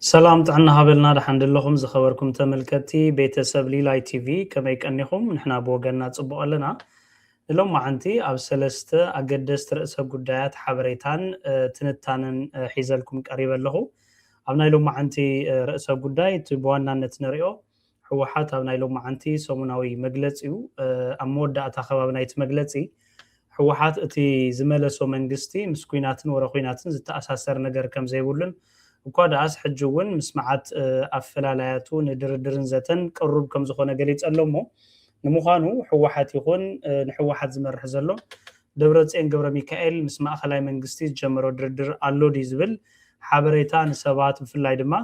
ሰላም ጥዕና ሃበልና፣ ደሓን ደለኹም ዝኸበርኩም ተመልከትቲ ቤተሰብ ሊላይ ቲቪ፣ ከመይ ቀኒኹም? ንሕና ብወገንና ጽቡቕ ኣለና። ንሎማዓንቲ ኣብ ሰለስተ ኣገደስቲ ርእሰ ጉዳያት ሓበሬታን፣ እ፣ ትንታነን፣ እ፣ ሒዘልኩም ቀሪበ ኣለኹ። ኣብ ናይ ሎማዓንቲ፣ እ፣ ርእሰ ጉዳይ እቲ ብዋናነት ንሪኦ፣ ህወሓት ኣብ ናይ ሎማዓንቲ ሰሙናዊ መግለጺኡ፣ እ፣ ኣብ መወዳእታ ከባቢ ናይቲ መግለጺ፣ ህወሓት እቲ ዝመለሶ መንግስቲ ምስ ኲናትን ወረ ኲናትን ዝተኣሳሰር ነገር ከም ዘይብሉን፣ እኳ ደኣስ ሕጂ እውን ምስ መዓት፣ እ፣ ኣፈላላያቱ ንድርድርን ዘተን ቅሩብ ከም ዝኾነ ገሊጸ ኣሎ እሞ፣ ንምዃኑ ህወሓት ይኹን፣ እ፣ ንህወሓት ዝመርሕ ዘሎ ደብረጽዮን ገብረ ሚካኤል ምስ ማእኸላይ መንግስቲ ዝጀመሮ ድርድር ኣሎ ድዩ ዝብል ሓበሬታ ንሰባት፣ ብፍላይ ድማ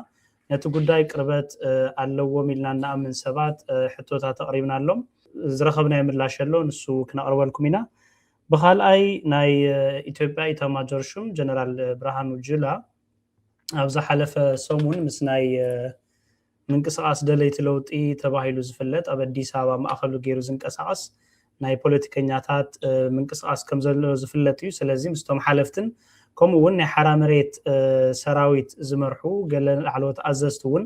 ነቲ ጉዳይ ቅርበት፣ እ፣ ኣለዎም ኢልና እንኣምን ሰባት፣ እ፣ ሕቶታት ኣቕሪብናሎም። ዝረኸብናዮ ምላሽ ኣሎ፣ ንሱ ክነቕርበልኩም ኢና። ብኻልኣይ፣ ናይ፣ እ፣ ኢትዮጵያ ኢታማጆር ሹም ጀነራል ብርሃኑ ጁላ ኣብ ዝሓለፈ ሰሙን ምስ ናይ፣ እ፣ ምንቅስቓስ ደለይቲ ለውጢ ተባሂሉ ዝፍለጥ፣ ኣብ ኣዲስ ኣበባ ማእኸሉ ገይሩ ዝንቀሳቐስ ናይ ፖለቲከኛታት፣ እ፣ ምንቅስቓስ ከም ዘሎ ዝፍለጥ እዩ። ስለዚ ምስቶም ሓለፍትን ከምኡ እውን ናይ ሓራ መሬት፣ እ፣ ሰራዊት ዝመርሑ ገለ ላዕለዎት ኣዘዝቲ እውን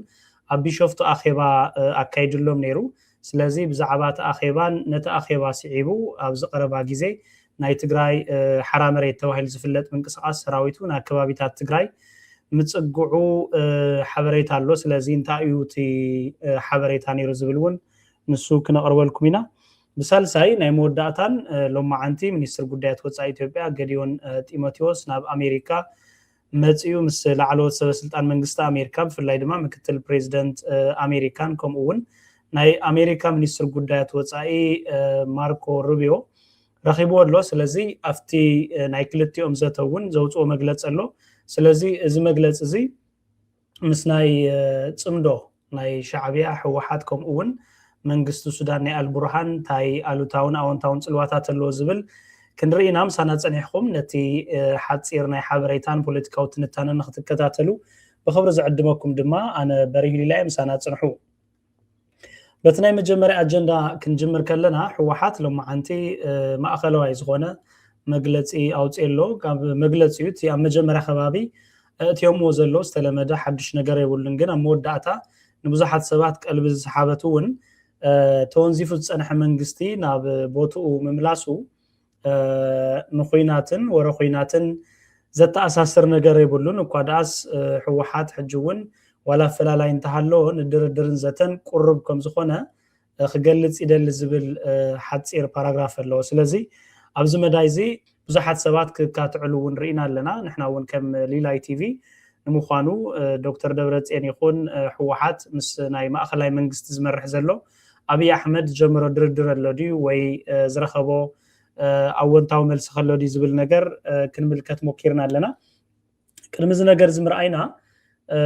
ኣብ ቢሾፍቱ ኣኼባ፣ እ፣ ኣካይድሎም ነይሩ። ስለዚ ብዛዕባ እቲ ኣኼባን ነቲ ኣኼባ ስዒቡ ኣብዚ ቀረባ ግዜ ናይ ትግራይ፣ እ፣ ሓራ መሬት ተባሂሉ ዝፍለጥ ምንቅስቓስ ሰራዊቱ ናብ ከባቢታት ትግራይ ምጽግዑ፣ እ፣ ሓበሬታ ኣሎ። ስለዚ እንታይ እዩ እቲ፣ እ፣ ሓበሬታ ነይሩ ዝብል እውን ንሱ ክነቕርበልኩም ኢና። ብሳልሳይ ናይ መወዳእታን፣ እ፣ ሎማዓንቲ ሚኒስትር ጉዳያት ወጻኢ ኢትዮጵያ ገዲዮን፣ እ፣ ጢሞቴዎስ ናብ ኣሜሪካ መጺኡ ምስ ላዕለዎት ሰበ ስልጣን መንግስቲ ኣሜሪካ፣ ብፍላይ ድማ ምክትል ፕሬዚደንት፣ እ፣ ኣሜሪካን ከምኡ እውን ናይ ኣሜሪካ ሚኒስትር ጉዳያት ወጻኢ፣ እ፣ ማርኮ ሩቢዮ ረኺብዎ ኣሎ። ስለዚ ኣብቲ፣ እ፣ ናይ ክልቲኦም ዘተ እውን ዘውፅኦ መግለፂ ኣሎ። ስለዚ እዚ መግለፂ እዚ ምስ ናይ፣ እ፣ ጽምዶ ናይ ሻዕቢያ፣ ህወሓት ከምኡ እውን መንግስቲ ሱዳን ናይ ኣልቡርሃን እንታይ ኣሉታውን ኣወንታውን ጽልዋታት ኣለዎ ዝብል ክንርኢ ኢና። ምሳና ጸኒሕኩም ነቲ፣ እ፣ ሓጺር ናይ ሓበሬታን ፖለቲካዊ ትንታነን ንክትከታተሉ ብኽብሪ ዝዕድመኩም ድማ ኣነ በሪሁ ሊላ እየ። ምሳና ጽንሑ። በቲ ናይ መጀመርያ ኣጀንዳ ክንጅምር ከለና፣ ህወሓት ሎማዓንቲ፣ እ፣ ማእኸለዋይ ዝኾነ መግለፂ ኣውፅኤ ኣሎ። ካብ መግለፂኡ እቲ ኣብ መጀመርያ ከባቢ ኣእትዮምዎ ዘለዉ ዝተለመደ ሓዱሽ ነገር የብሉን፣ ግን ኣብ መወዳእታ ንብዙሓት ሰባት ቀልቢ ዝሰሓበት እውን፣ እ፣ ተወንዚፉ ዝፀንሐ መንግስቲ ናብ ቦትኡ ምምላሱ፣ እ፣ ንኹናትን ወረ ኹናትን ዘተኣሳስር ነገር የብሉን። እኳ ደኣስ፣ እ፣ ህወሓት ሕጂ እውን ዋላ ኣፈላላይ እንተሃለዎ ንድርድርን ዘተን ቅሩብ ከም ዝኾነ፣ እ፣ ክገልጽ ይደሊ ዝብል፣ እ፣ ሓጺር ፓራግራፍ ኣለዎ። ስለዚ ኣብዚ መዳይ እዚ ብዙሓት ሰባት ክካትዕሉ እውን ርኢና ኣለና። ንሕና እውን ከም ሊላይ ቲቪ ንምዃኑ፣ እ፣ ዶክተር ደብረጽዮን ይኹን፣ እ፣ ህወሓት ምስ ናይ ማእኸላይ መንግስቲ ዝመርሕ ዘሎ ኣብይ ኣሕመድ ዝጀመሮ ድርድር ኣሎ ድዩ ወይ፣ እ፣ ዝረኸቦ፣ እ፣ ኣወንታዊ መልሲ ከሎ ድዩ ዝብል ነገር፣ እ፣ ክንምልከት ሞኪርና ኣለና። ቅድሚ እዚ ነገር እዚ ምርኣይና፣ እ፣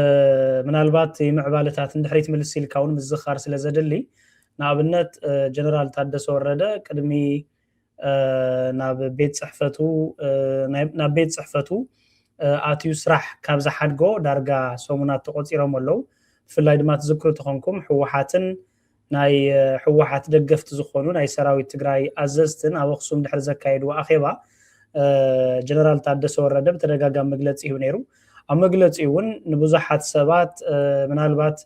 ምናልባት ምዕባለታት ንድሕሪት ምልስ ኢልካ እውን ምዝኻር ስለ ዘድሊ፣ ንኣብነት፣ እ፣ ጀነራል ታደሰ ወረደ ቅድሚ፣ እ፣ ናብ ቤት ጽሕፈቱ፣ እ፣ ናይ-፣ ናብ ቤት ጽሕፈቱ፣ እ፣ ኣትዩ ስራሕ ካብ ዝሓድጎ ዳርጋ ሰሙናት ተቖጺሮም ኣለዉ። ብፍላይ ድማ ትዝክሩ ተኾንኩም፣ ህወሓትን ናይ፣ እ፣ ህወሓት ደገፍቲ ዝኾኑ ናይ ሰራዊት ትግራይ ኣዘዝትን ኣብ ኣኽሱም ድሕሪ ዘካየድዎ ኣኼባ፣ እ፣ ጀነራል ታደሰ ወረደ ብተደጋጋሚ መግለጺ ሂቡ ነይሩ። ኣብ መግለጺኡ እውን ንብዙሓት ሰባት፣ እ፣ ምናልባት፣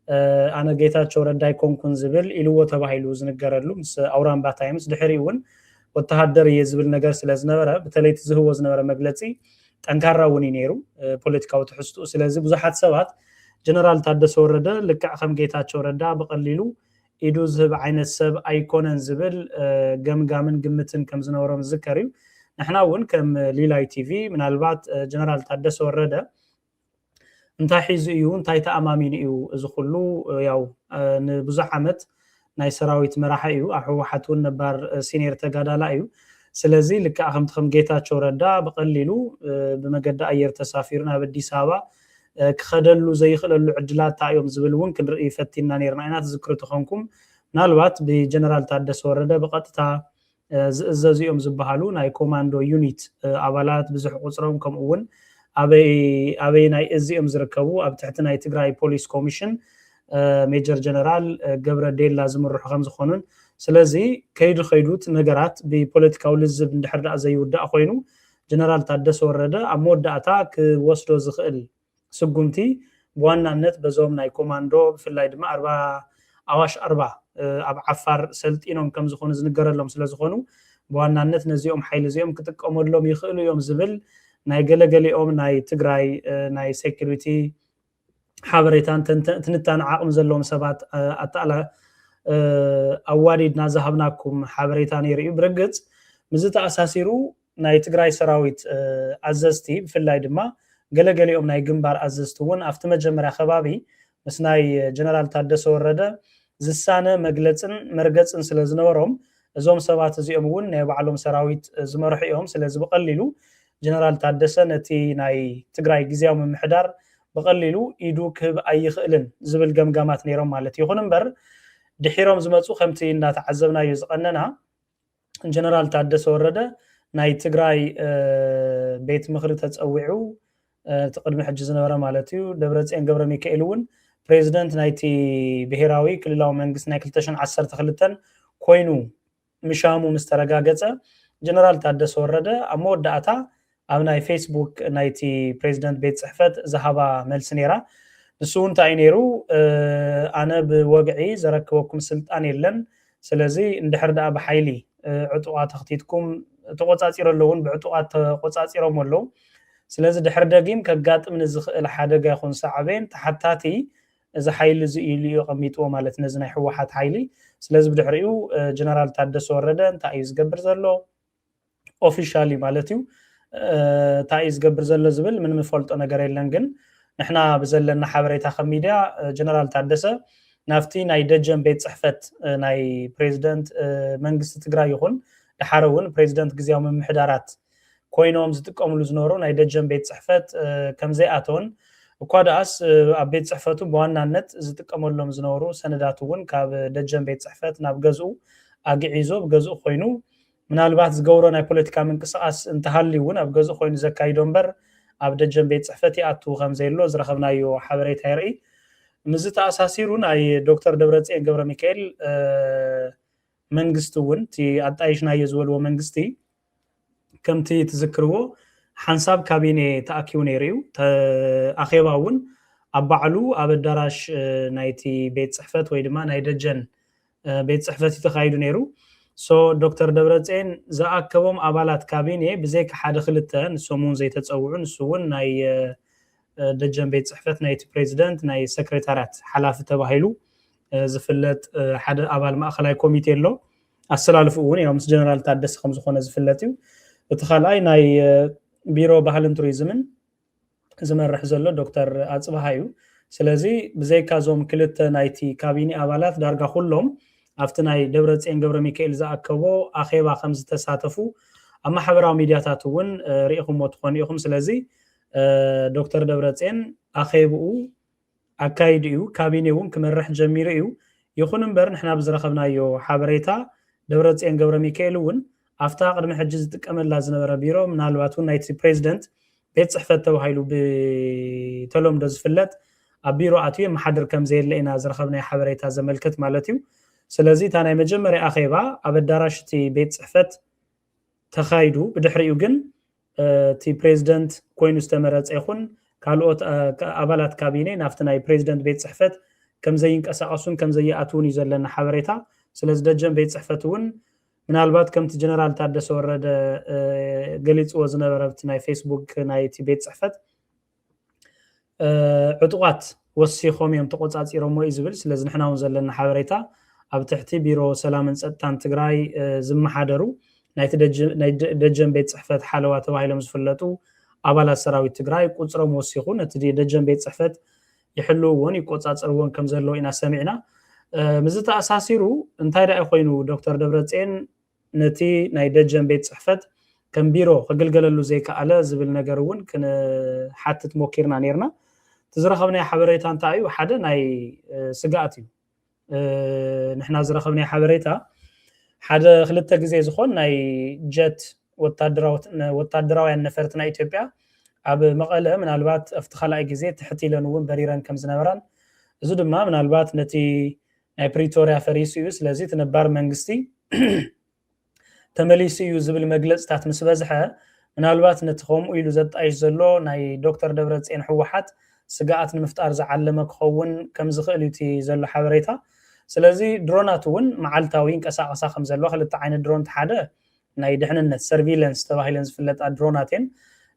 እ፣ ኣነ ጌታቸው ረዳ ኣይኮንኩን ዝብል ኢልዎ ተባሂሉ ዝንገረሉ ምስ ኣውራምባ ታይምስ፣ ድሕሪኡ እውን ወተሃደር እየ ዝብል ነገር ስለ ዝነበረ፣ በተለይ እቲ ዝህቦ ዝነበረ መግለጺ ጠንካራ እውን እዩ ነይሩ፣ እ፣ ፖለቲካዊ ትሕዝትኡ። ስለዚ ብዙሓት ሰባት ጀነራል ታደሰ ወረደ ልክዕ ከም ጌታቸው ረዳ ብቐሊሉ ኢዱ ዝህብ ዓይነት ሰብ ኣይኮነን ዝብል፣ እ፣ ገምጋምን ግምትን ከም ዝነበሮም ዝዝከር እዩ። ንሕና እውን ከም ሊላይ ቲቪ ምናልባት፣ እ፣ ጀነራል ታደሰ ወረደ እንታይ ሒዙ እዩ፣ እንታይ ተኣማሚኑ እዩ እዚ ኩሉ፣ እ፣ ያው፣ እ፣ ንብዙሕ ዓመት ናይ ሰራዊት መራሒ እዩ። ኣብ ህወሓት እውን ነባር፣ እ፣ ሲኒየር ተጋዳላይ እዩ። ስለዚ ልክዕ ከምቲ ከም ጌታቸው ረዳ ብቐሊሉ፣ እ፣ ብመገዲ ኣየር ተሳፊሩ ናብ ኣዲስ ኣበባ፣ እ፣ ክኸደሉ ዘይኽእለሉ ዕድላት እንታይ እዮም ዝብል እውን ክንርኢ ፈቲንና ነይርና ኢና። ትዝክሩ ተኾንኩም፣ ምናልባት ብጀነራል ታደሰ ወረደ ብቐጥታ፣ እ፣ ዝእዘዙ እዮም ዝበሃሉ ናይ ኮማንዶ ዩኒት፣ እ፣ ኣባላት፣ ብዙሕ ቁጽሮም፣ ከምኡ እውን ኣበይ፣ ኣበይ ናይ እዚ እዮም ዝርከቡ፣ ኣብ ትሕቲ ናይ ትግራይ ፖሊስ ኮሚሽን፣ እ፣ ሜጀር ጀነራል፣ እ፣ ገብረ ዴላ ዝምርሑ ከም ዝኾኑን፣ ስለዚ ከይዱ ከይዱ እቲ ነገራት ብፖለቲካዊ ልዝብ እንድሕር ደኣ ዘይውዳእ ኮይኑ፣ ጀነራል ታደሰ ወረደ ኣብ መወዳእታ ክወስዶ ዝኽእል ስጉምቲ ብዋናነት በዞም ናይ ኮማንዶ ብፍላይ ድማ ኣርባ ኣዋሽ ኣርባ ኣብ ዓፋር ሰልጢኖም ከም ዝኾኑ ዝንገረሎም ስለ ዝኾኑ ብዋናነት ነዚኦም ሓይሊ እዚኦም ክጥቀመሎም ይኽእሉ እዮም ዝብል ናይ ገለገሊኦም ናይ ትግራይ ናይ ሴኩሪቲ ሓበሬታን ትንታን ዓቕሚ ዘለዎም ሰባት ኣተኣላ ኣዋዲድና ዝሃብናኩም ሓበሬታ ነይሩ እዩ። ብርግፅ ምዚ ተኣሳሲሩ ናይ ትግራይ ሰራዊት ኣዘዝቲ ብፍላይ ድማ ገለገሊኦም ናይ ግንባር ኣዘዝቲ እውን ኣብቲ መጀመርያ ከባቢ ምስ ናይ ጀነራል ታደሰ ወረደ ዝሳነ መግለፅን መርገፅን ስለ ዝነበሮም እዞም ሰባት እዚኦም እውን ናይ ባዕሎም ሰራዊት ዝመርሑ እዮም። ስለዚ ብቐሊሉ ጀነራል ታደሰ ነቲ ናይ ትግራይ ግዜያዊ ምምሕዳር ብቐሊሉ ኢዱ ክህብ ኣይኽእልን ዝብል ገምጋማት ነይሮም ማለት እዩ። ይኹን እምበር ድሒሮም ዝመፁ ከምቲ እናተዓዘብናዮ ዝቐነና ጀነራል ታደሰ ወረደ ናይ ትግራይ ቤት ምኽሪ ተፀዊዑ እቲ ቅድሚ ሕጂ ዝነበረ ማለት እዩ ደብረፅዮን ገብረ ሚካኤል እውን ፕሬዚደንት ናይቲ ብሄራዊ ክልላዊ መንግስቲ ናይ ክልተ ሽሕን ዓሰርተ ክልተን ኮይኑ ምሻሙ ምስ ተረጋገፀ ጀነራል ታደሰ ወረደ ኣብ መወዳእታ ኣብ ናይ ፌስቡክ ናይቲ ፕሬዚደንት ቤት ፅሕፈት ዝሃባ መልሲ ነይራ። ንሱ እውን እንታይ እዩ ነይሩ? ኣነ ብወግዒ ዘረክበኩም ስልጣን የለን። ስለዚ እንድሕር ደኣ ብሓይሊ ዕጡቓት ኣኽቲትኩም ተቆፃፂሮ ኣለውን ብዕጡቓት ተቆፃፂሮም ኣለዉ። ስለዚ ድሕር ደጊም ከጋጥም ንዝኽእል ሓደጋ ይኹን ሳዕቤን ተሓታቲ እዚ ሓይሊ እዚ ኢሉ እዩ ኣቐሚጥዎ ማለት ነዚ ናይ ህወሓት ሓይሊ። ስለዚ ብድሕሪኡ ጀነራል ታደሰ ወረደ እንታይ እዩ ዝገብር ዘሎ? ኦፊሻሊ ማለት እዩ እንታይ እዩ ዝገብር ዘሎ ዝብል ምንም ፈልጦ ነገር የለን። ግን ንሕና ብዘለና ሓበሬታ ከም ሚድያ ጀነራል ታደሰ ናብቲ ናይ ደጀን ቤት ፅሕፈት ናይ ፕሬዚደንት መንግስቲ ትግራይ ይኹን ድሓር እውን ፕሬዚደንት ግዜያዊ ምምሕዳራት ኮይኖም ዝጥቀምሉ ዝነበሩ ናይ ደጀን ቤት ፅሕፈት ከም ዘይኣተውን እኳ ደኣስ ኣብ ቤት ፅሕፈቱ ብዋናነት ዝጥቀመሎም ዝነበሩ ሰነዳት እውን ካብ ደጀን ቤት ፅሕፈት ናብ ገዝኡ ኣግዒዞ ብገዝኡ ኮይኑ ምናልባት ዝገብሮ ናይ ፖለቲካ ምንቅስቃስ እንተሃልዩ እውን ኣብ ገዝኡ ኮይኑ ዘካይዶ እምበር ኣብ ደጀን ቤት ፅሕፈት ይኣቱ ከም ዘየሎ ዝረኸብናዮ ሓበሬታ የርኢ። ምስዚ ተኣሳሲሩ ናይ ዶክተር ደብረፅዮን ገብረ ሚካኤል መንግስቲ እውን እቲ ኣጣይሽናዮ ዝበልዎ መንግስቲ ከምቲ ትዝክርዎ ሓንሳብ ካቢኔ ተኣኪቡ ነይሩ እዩ። ኣኼባ እውን ኣብ ባዕሉ ኣብ ኣዳራሽ ናይቲ ቤት ፅሕፈት ወይ ድማ ናይ ደጀን ቤት ፅሕፈት እዩ ተኻይዱ ነይሩ። ሶ ዶክተር ደብረፅዮን ዝኣከቦም ኣባላት ካቢኔ ብዘይካ ሓደ ክልተ ንሶም እውን ዘይተፀውዑ ንሱ እውን ናይ ደጀን ቤት ፅሕፈት ናይቲ ፕሬዚደንት ናይ ሰክሬታርያት ሓላፊ ተባሂሉ ዝፍለጥ ሓደ ኣባል ማእኸላይ ኮሚቴ ኣሎ። ኣሰላልፍኡ እውን ያው ምስ ጀነራል ታደሰ ከም ዝኾነ ዝፍለጥ እዩ። እቲ ካልኣይ ናይ ቢሮ ባህልን ቱሪዝምን ዝመርሕ ዘሎ ዶክተር ኣፅብሃ እዩ። ስለዚ ብዘይካ እዞም ክልተ ናይቲ ካቢኔ ኣባላት ዳርጋ ኩሎም ኣብቲ ናይ ደብረፅዮን ገብረ ሚካኤል ዝኣከቦ ኣኼባ ከም ዝተሳተፉ ኣብ ማሕበራዊ ሚድያታት እውን ርኢኹሞ ትኾኑ ኢኹም። ስለዚ ዶክተር ደብረፅዮን ኣኼብኡ ኣካይዱ እዩ። ካቢኔ እውን ክመርሕ ጀሚሩ እዩ። ይኹን እምበር ንሕና ብዝረኸብናዮ ሓበሬታ ደብረፅዮን ገብረ ሚካኤል እውን ኣብታ ቅድሚ ሕጂ ዝጥቀመላ ዝነበረ ቢሮ ምናልባት እውን ናይቲ ፕሬዚደንት ቤት ፅሕፈት ተባሂሉ ብተለምዶ ዝፍለጥ ኣብ ቢሮ ኣትዩ የመሓድር ከም ዘየለ ኢና ዝረኸብናዮ ሓበሬታ ዘመልክት ማለት እዩ። ስለዚ እታ ናይ መጀመርያ ኣኼባ ኣብ ኣዳራሽ እቲ ቤት ፅሕፈት ተኻይዱ ብድሕሪኡ ግን እቲ ፕሬዚደንት ኮይኑ ዝተመረፀ ይኹን ካልኦት ኣባላት ካቢኔ ናብቲ ናይ ፕሬዚደንት ቤት ፅሕፈት ከም ዘይንቀሳቀሱን ከም ዘይኣትውን እዩ ዘለና ሓበሬታ። ስለዚ ደጀን ቤት ፅሕፈት እውን ምናልባት ከምቲ ጀነራል ታደሰ ወረደ ገሊፅዎ ዝነበረ ኣብቲ ናይ ፌስቡክ ናይቲ ቤት ፅሕፈት ዕጡቓት ወሲኾም እዮም ተቆፃፂሮሞ እዩ ዝብል። ስለዚ ንሕና እውን ዘለና ሓበሬታ ኣብ ትሕቲ ቢሮ ሰላምን ፀጥታን ትግራይ ዝመሓደሩ ናይቲ ደጀን ቤት ፅሕፈት ሓለዋ ተባሂሎም ዝፍለጡ ኣባላት ሰራዊት ትግራይ ቁፅሮም ወሲኹ ነቲ ደጀን ቤት ፅሕፈት ይሕልውዎን ይቆፃፀርዎን ከም ዘለዎ ኢና ሰሚዕና። ምስዚ ተኣሳሲሩ እንታይ ደኣ ኮይኑ ዶክተር ደብረፅዮን ነቲ ናይ ደጀን ቤት ፅሕፈት ከም ቢሮ ክግልገለሉ ዘይከኣለ ዝብል ነገር እውን ክንሓትት ሞኪርና ነይርና። እቲ ዝረኸብናዮ ሓበሬታ እንታይ እዩ? ሓደ ናይ ስግኣት እዩ። ንሕና ዝረኸብናዮ ሓበሬታ ሓደ ክልተ ግዜ ዝኾን ናይ ጀት ወታደራውያን ነፈርቲ ናይ ኢትዮጵያ ኣብ መቐለ ምናልባት ኣብቲ ካልኣይ ግዜ ትሕት ኢለን እውን በሪረን ከም ዝነበራን እዚ ድማ ምናልባት ነቲ ናይ ፕሪቶርያ ፈሪሱ እዩ። ስለዚ እቲ ነባር መንግስቲ ተመሊሱ እዩ ዝብል መግለፅታት ምስ በዝሐ ምናልባት ነቲ ከምኡ ኢሉ ዘጣይሽ ዘሎ ናይ ዶክተር ደብረፅዮን ህወሓት ስግኣት ንምፍጣር ዝዓለመ ክኸውን ከም ዝኽእል እዩ እቲ ዘሎ ሓበሬታ። ስለዚ ድሮናት እውን መዓልታዊ ይንቀሳቐሳ ከም ዘለዋ፣ ክልተ ዓይነት ድሮን፣ እቲ ሓደ ናይ ድሕንነት ሰርቪለንስ ተባሂለን ዝፍለጣ ድሮናት እየን።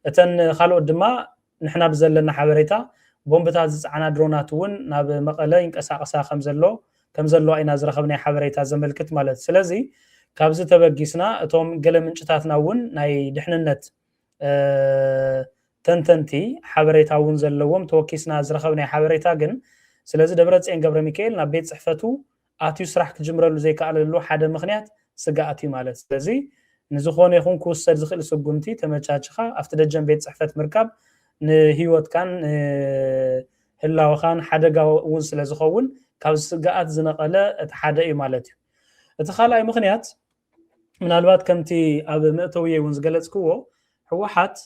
እተን ካልኦት ድማ ንሕና ብዘለና ሓበሬታ ቦምብታት ዝፀዓና ድሮናት እውን ናብ መቐለ ይንቀሳቐሳ ከም ዘሎ ከም ዘለዋ ኢና ዝረኸብናዮ ሓበሬታ ዘመልክት ማለት እዩ። ስለዚ ካብዚ ተበጊስና እቶም ገለ ምንጭታትና እውን ናይ ድሕንነት ተንተንቲ ሓበሬታ እውን ዘለዎም ተወኪስና ዝረኸብናዮ ሓበሬታ ግን፣ ስለዚ ደብረፅዮን ገብረ ሚካኤል ናብ ቤት ፅሕፈቱ ኣትዩ ስራሕ ክጅምረሉ ዘይከኣለሉ ሓደ ምኽንያት ስግኣት እዩ ማለት። ስለዚ ንዝኾነ ይኹን ክውሰድ ዝኽእል ስጉምቲ ተመቻችኻ ኣብቲ ደጀን ቤት ፅሕፈት ምርካብ ንህይወትካን ንህላወኻን ሓደጋ እውን ስለ ዝኸውን ካብ ስግኣት ዝነቐለ እቲ ሓደ እዩ ማለት እዩ። እቲ ካልኣይ ምኽንያት ምናልባት ከምቲ ኣብ መእተውየ እውን ዝገለፅክዎ ህወሓት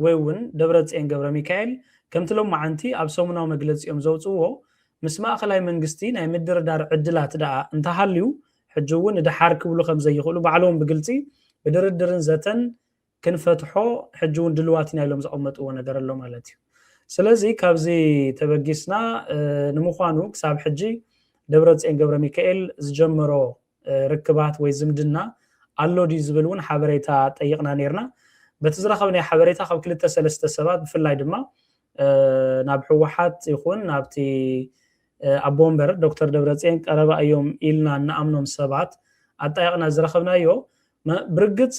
ወይ እውን ደብረፅዮን ገብረ ሚካኤል ከምቲ ሎማዓንቲ ኣብ ሰሙናዊ መግለፂኦም ዘውፅዎ ምስ ማእኸላይ መንግስቲ ናይ ምድርዳር ዕድላት ደኣ እንተሃልዩ ሕጂ እውን ንደሓር ክብሉ ከም ዘይኽእሉ ባዕሎም ብግልፂ ብድርድርን ዘተን ክንፈትሖ ሕጂ እውን ድልዋት ኢና ኢሎም ዘቐመጥዎ ነገር ኣሎ ማለት እዩ። ስለዚ ካብዚ ተበጊስና ንምዃኑ ክሳብ ሕጂ ደብረፅዮን ገብረ ሚካኤል ዝጀመሮ ርክባት ወይ ዝምድና ኣሎ ድዩ ዝብል እውን ሓበሬታ ጠይቕና ነርና። በቲ ዝረኸብናዮ ሓበሬታ ካብ ክልተ ሰለስተ ሰባት ብፍላይ ድማ ናብ ህወሓት ይኹን ናብቲ ኣቦ ወንበር ዶክተር ደብረፅዮን ቀረባ እዮም ኢልና እንኣምኖም ሰባት ኣጣይቕና ዝረኸብናዮ ብርግፅ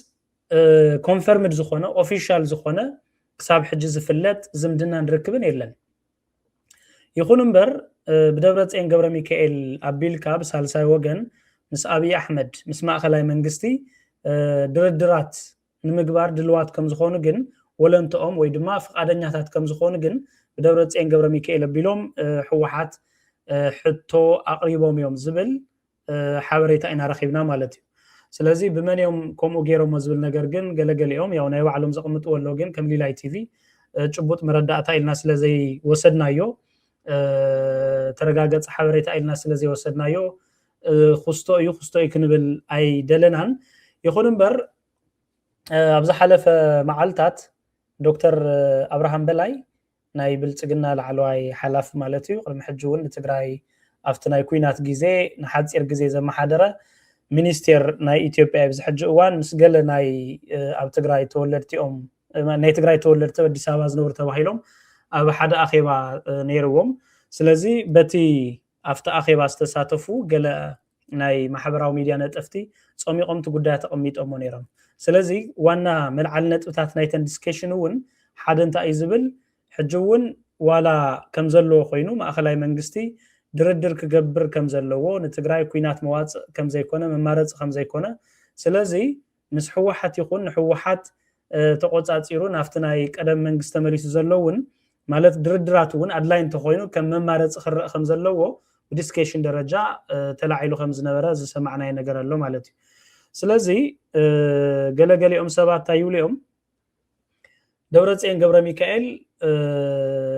ኮንፈርምድ ዝኾነ ኦፊሻል ዝኾነ ክሳብ ሕጂ ዝፍለጥ ዝምድናን ርክብን የለን። ይኹን እምበር ብደብረፅዮን ገብረ ሚካኤል ኣቢልካ ብሳልሳይ ወገን ምስ ኣብይ ኣሕመድ ምስ ማእኸላይ መንግስቲ ድርድራት ንምግባር ድልዋት ከም ዝኾኑ ግን ወለንትኦም ወይ ድማ ፍቓደኛታት ከም ዝኾኑ ግን ብደብረፅዮን ገብረ ሚካኤል ኣቢሎም ህወሓት ሕቶ ኣቕሪቦም እዮም ዝብል ሓበሬታ ኢና ረኺብና ማለት እዩ። ስለዚ ብመን እዮም ከምኡ ገይሮሞ ዝብል ነገር ግን ገለገሊኦም ያው ናይ ባዕሎም ዘቕምጥዎ ኣሎ። ግን ከም ሊላይ ቲቪ ጭቡጥ መረዳእታ ኢልና ስለ ዘይወሰድናዮ፣ ተረጋገፀ ሓበሬታ ኢልና ስለ ዘይወሰድናዮ ክስቶ እዩ ክስቶ እዩ ክንብል ኣይደለናን። ይኹን እምበር ኣብ ዝሓለፈ መዓልታት ዶክተር ኣብርሃም በላይ ናይ ብልፅግና ላዕለዋይ ሓላፊ ማለት እዩ። ቅድሚ ሕጂ እውን ንትግራይ ኣብቲ ናይ ኩናት ግዜ ንሓፂር ግዜ ዘመሓደረ ሚኒስቴር ናይ ኢትዮጵያ ኣብዚ ሕጂ እዋን ምስ ገለ ናይ ኣብ ትግራይ ተወለድቲኦም ናይ ትግራይ ተወለድቲ ኣዲስ ኣበባ ዝነብሩ ተባሂሎም ኣብ ሓደ ኣኼባ ነይርዎም። ስለዚ በቲ ኣብቲ ኣኼባ ዝተሳተፉ ገለ ናይ ማሕበራዊ ሚድያ ነጠፍቲ ፀሚቖም እቲ ጉዳይ ተቐሚጦሞ ነይሮም። ስለዚ ዋና መልዓሊ ነጥብታት ናይተን ዲስከሽን እውን ሓደ እንታይ እዩ ዝብል ሕጂ እውን ዋላ ከም ዘለዎ ኮይኑ ማእኸላይ መንግስቲ ድርድር ክገብር ከም ዘለዎ ንትግራይ ኩናት መዋፅእ ከም ዘይኮነ መማረፂ ከም ዘይኮነ ስለዚ ምስ ህወሓት ይኹን ንህወሓት ተቆፃፂሩ ናብቲ ናይ ቀደም መንግስቲ ተመሊሱ ዘሎ እውን ማለት ድርድራት እውን ኣድላይ እንተኮይኑ ከም መማረፂ ክረእ ከም ዘለዎ ብዲስከሽን ደረጃ ተላዒሉ ከም ዝነበረ ዝሰማዕናዮ ነገር ኣሎ ማለት እዩ። ስለዚ ገለገሊኦም ሰባት እንታይ ይብሉ እዮም ደብረፅዮን ገብረ ሚካኤል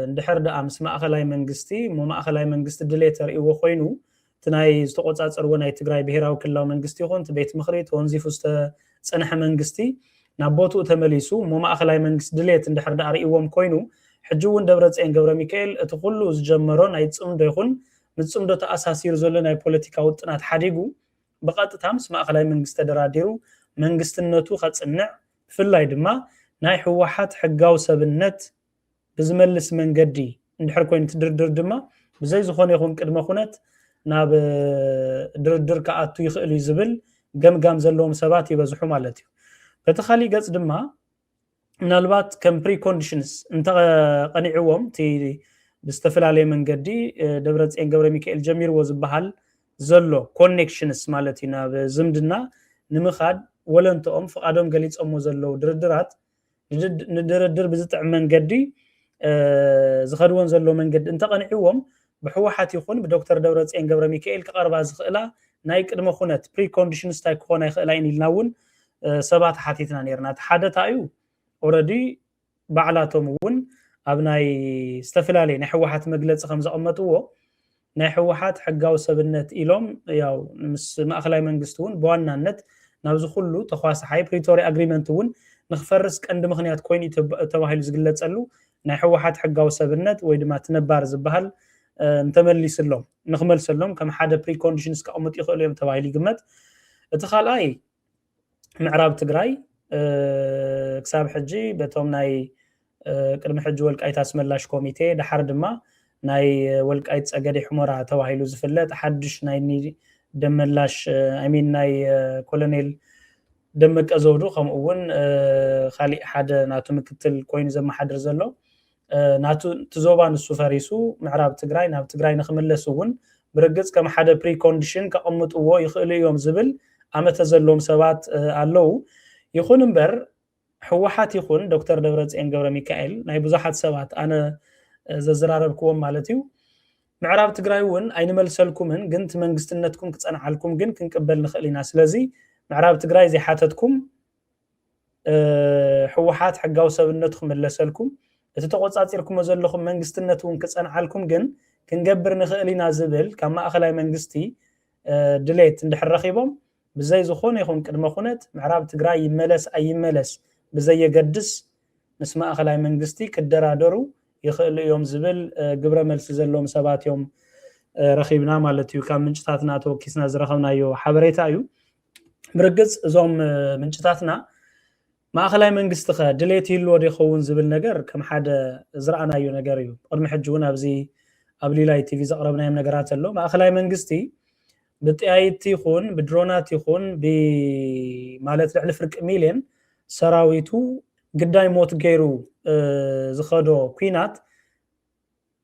እንድሕር ደኣ ምስ ማእኸላይ መንግስቲ እሞ ማእኸላይ መንግስቲ ድሌት ተርእይዎ ኮይኑ እቲ ናይ ዝተቆፃፀርዎ ናይ ትግራይ ብሄራዊ ክልላዊ መንግስቲ ይኹን እቲ ቤት ምኽሪ ተወንዚፉ ዝተፀንሐ መንግስቲ ናብ ቦትኡ ተመሊሱ እሞ ማእኸላይ መንግስቲ ድሌት እንድሕር ደኣ ርእይዎም ኮይኑ ሕጂ እውን ደብረፅዮን ገብረ ሚካኤል እቲ ኩሉ ዝጀመሮ ናይ ፅምዶ ይኹን ምስ ፅምዶ ተኣሳሲሩ ዘሎ ናይ ፖለቲካ ውጥናት ሓዲጉ ብቐጥታ ምስ ማእኸላይ መንግስቲ ተደራዲሩ መንግስትነቱ ከፅንዕ ብፍላይ ድማ ናይ ህወሓት ሕጋዊ ሰብነት ብዝመልስ መንገዲ እንድሕር ኮይኑ እቲ ድርድር ድማ ብዘይ ዝኾነ ይኹን ቅድመ ኩነት ናብ ድርድር ክኣቱ ይኽእል እዩ ዝብል ገምጋም ዘለዎም ሰባት ይበዝሑ ማለት እዩ። በቲ ካሊእ ገፅ ድማ ምናልባት ከም ፕሪኮንዲሽንስ እንተቐኒዕዎም እቲ ብዝተፈላለየ መንገዲ ደብረፅዮን ገብረ ሚካኤል ጀሚርዎ ዝበሃል ዘሎ ኮኔክሽንስ ማለት እዩ ናብ ዝምድና ንምኻድ ወለንትኦም ፍቓዶም ገሊፆሞ ዘለዉ ድርድራት ንድርድር ብዝጥዕም መንገዲ ዝኸድወን ዘሎ መንገዲ እንተቐኒዕዎም ብህወሓት ይኹን ብዶክተር ደብረፅዮን ገብረ ሚካኤል ክቐርባ ዝኽእላ ናይ ቅድመ ኩነት ፕሪኮንዲሽንስ እንታይ ክኾና ይኽእላ እየን ኢልና እውን ሰባት ሓቲትና ነርና። እቲ ሓደ እንታይ እዩ ኦረዲ ባዕላቶም እውን ኣብ ናይ ዝተፈላለየ ናይ ህወሓት መግለፂ ከም ዘቐመጥዎ ናይ ህወሓት ሕጋዊ ሰብነት ኢሎም ያው ምስ ማእኸላይ መንግስቲ እውን ብዋናነት ናብዚ ኩሉ ተኳሳሓይ ፕሪቶሪያ ኣግሪመንት እውን ንክፈርስ ቀንዲ ምክንያት ኮይኑ ተባሂሉ ዝግለፀሉ ናይ ህወሓት ሕጋዊ ሰብነት ወይ ድማ እቲ ነባር ዝበሃል እንተመሊስሎም ንክመልሰሎም ከም ሓደ ፕሪኮንዲሽን ስከቐምጡ ይኽእሉ እዮም ተባሂሉ ይግመት። እቲ ካልኣይ ምዕራብ ትግራይ ክሳብ ሕጂ በቶም ናይ ቅድሚ ሕጂ ወልቃይት ኣስመላሽ ኮሚቴ ድሓር ድማ ናይ ወልቃይት ፀገዴ ሕሞራ ተባሂሉ ዝፍለጥ ሓድሽ ናይ ደመላሽ ሚን ናይ ኮሎኔል ደመቀ ዘውዱ ከምኡ እውን ካሊእ ሓደ ናቱ ምክትል ኮይኑ ዘመሓድር ዘሎ ናቱ እቲ ዞባ ንሱ ፈሪሱ ምዕራብ ትግራይ ናብ ትግራይ ንክምለስ እውን ብርግፅ ከም ሓደ ፕሪኮንዲሽን ከቐምጥዎ ይኽእሉ እዮም ዝብል ኣመተ ዘለዎም ሰባት ኣለዉ። ይኹን እምበር ህወሓት ይኹን ዶክተር ደብረፅዮን ገብረ ሚካኤል ናይ ብዙሓት ሰባት ኣነ ዘዘራረብክዎም ማለት እዩ ምዕራብ ትግራይ እውን ኣይንመልሰልኩምን ግን እቲ መንግስትነትኩም ክፀንዓልኩም ግን ክንቅበል ንኽእል ኢና። ስለዚ ምዕራብ ትግራይ ዘይሓተትኩም ህወሓት ሕጋዊ ሰብነቱ ክምለሰልኩም እቲ ተቆፃፂርኩሞ ዘለኹም መንግስትነት እውን ክፀንዓልኩም ግን ክንገብር ንኽእል ኢና ዝብል ካብ ማእኸላይ መንግስቲ ድሌት እንድሕር ረኺቦም ብዘይ ዝኾነ ይኹን ቅድመ ኩነት ምዕራብ ትግራይ ይመለስ ኣይመለስ ብዘየገድስ ምስ ማእኸላይ መንግስቲ ክደራደሩ ይኽእሉ እዮም ዝብል ግብረ መልሲ ዘለዎም ሰባት እዮም ረኺብና ማለት እዩ። ካብ ምንጭታትና ተወኪስና ዝረኸብናዮ ሓበሬታ እዩ። ብርግፅ እዞም ምንጭታትና ማእኸላይ መንግስቲ ከ ድሌት ይህልዎ ዶ ይኸውን ዝብል ነገር ከም ሓደ ዝረኣናዮ ነገር እዩ። ቅድሚ ሕጂ እውን ኣብዚ ኣብ ሊላይ ቲቪ ዘቕረብናዮም ነገራት ኣሎ። ማእኸላይ መንግስቲ ብጠያይቲ ይኹን ብድሮናት ይኹን ማለት ልዕሊ ፍርቂ ሚልዮን ሰራዊቱ ግዳይ ሞት ገይሩ ዝኸዶ ኩናት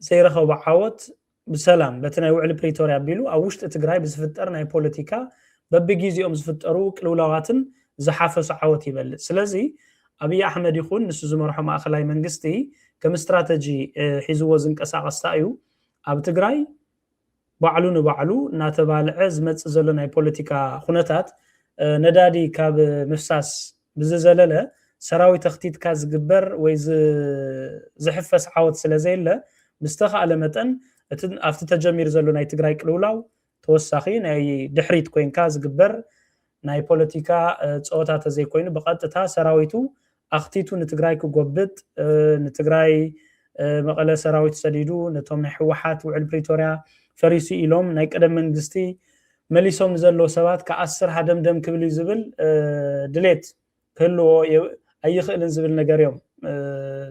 ዘይረኸቦ ዓወት ብሰላም በቲ ናይ ውዕሊ ፕሪቶርያ ኣቢሉ ኣብ ውሽጢ ትግራይ ብዝፍጠር ናይ ፖለቲካ በብጊዜኦም ዝፍጠሩ ቅልውላዋትን ዝሓፈሱ ዓወት ይበልፅ። ስለዚ ኣብይ ኣሕመድ ይኹን ንሱ ዝመርሖ ማእኸላይ መንግስቲ ከም ስትራተጂ ሒዝዎ ዝንቀሳቐስታ እዩ ኣብ ትግራይ ባዕሉ ንባዕሉ እናተባልዐ ዝመፅእ ዘሎ ናይ ፖለቲካ ኩነታት ነዳዲ ካብ ምፍሳስ ብዝዘለለ ሰራዊት ኣኽቲትካ ዝግበር ወይ ዝሕፈስ ዓወት ስለ ዘየለ ብዝተኻእለ መጠን ኣብቲ ተጀሚሩ ዘሎ ናይ ትግራይ ቅልውላው ተወሳኺ ናይ ድሕሪት ኮይንካ ዝግበር ናይ ፖለቲካ ፀወታ ተዘይኮይኑ ብቐጥታ ሰራዊቱ ኣኽቲቱ ንትግራይ ክጎብጥ ንትግራይ መቐለ ሰራዊት ሰዲዱ ነቶም ናይ ህወሓት ውዕል ፕሪቶርያ ፈሪሱ ኢሎም ናይ ቀደም መንግስቲ መሊሶም ንዘለዉ ሰባት ክኣስር ሃደምደም ክብል እዩ ዝብል ድሌት ክህልዎ ኣይኽእልን ዝብል ነገር እዮም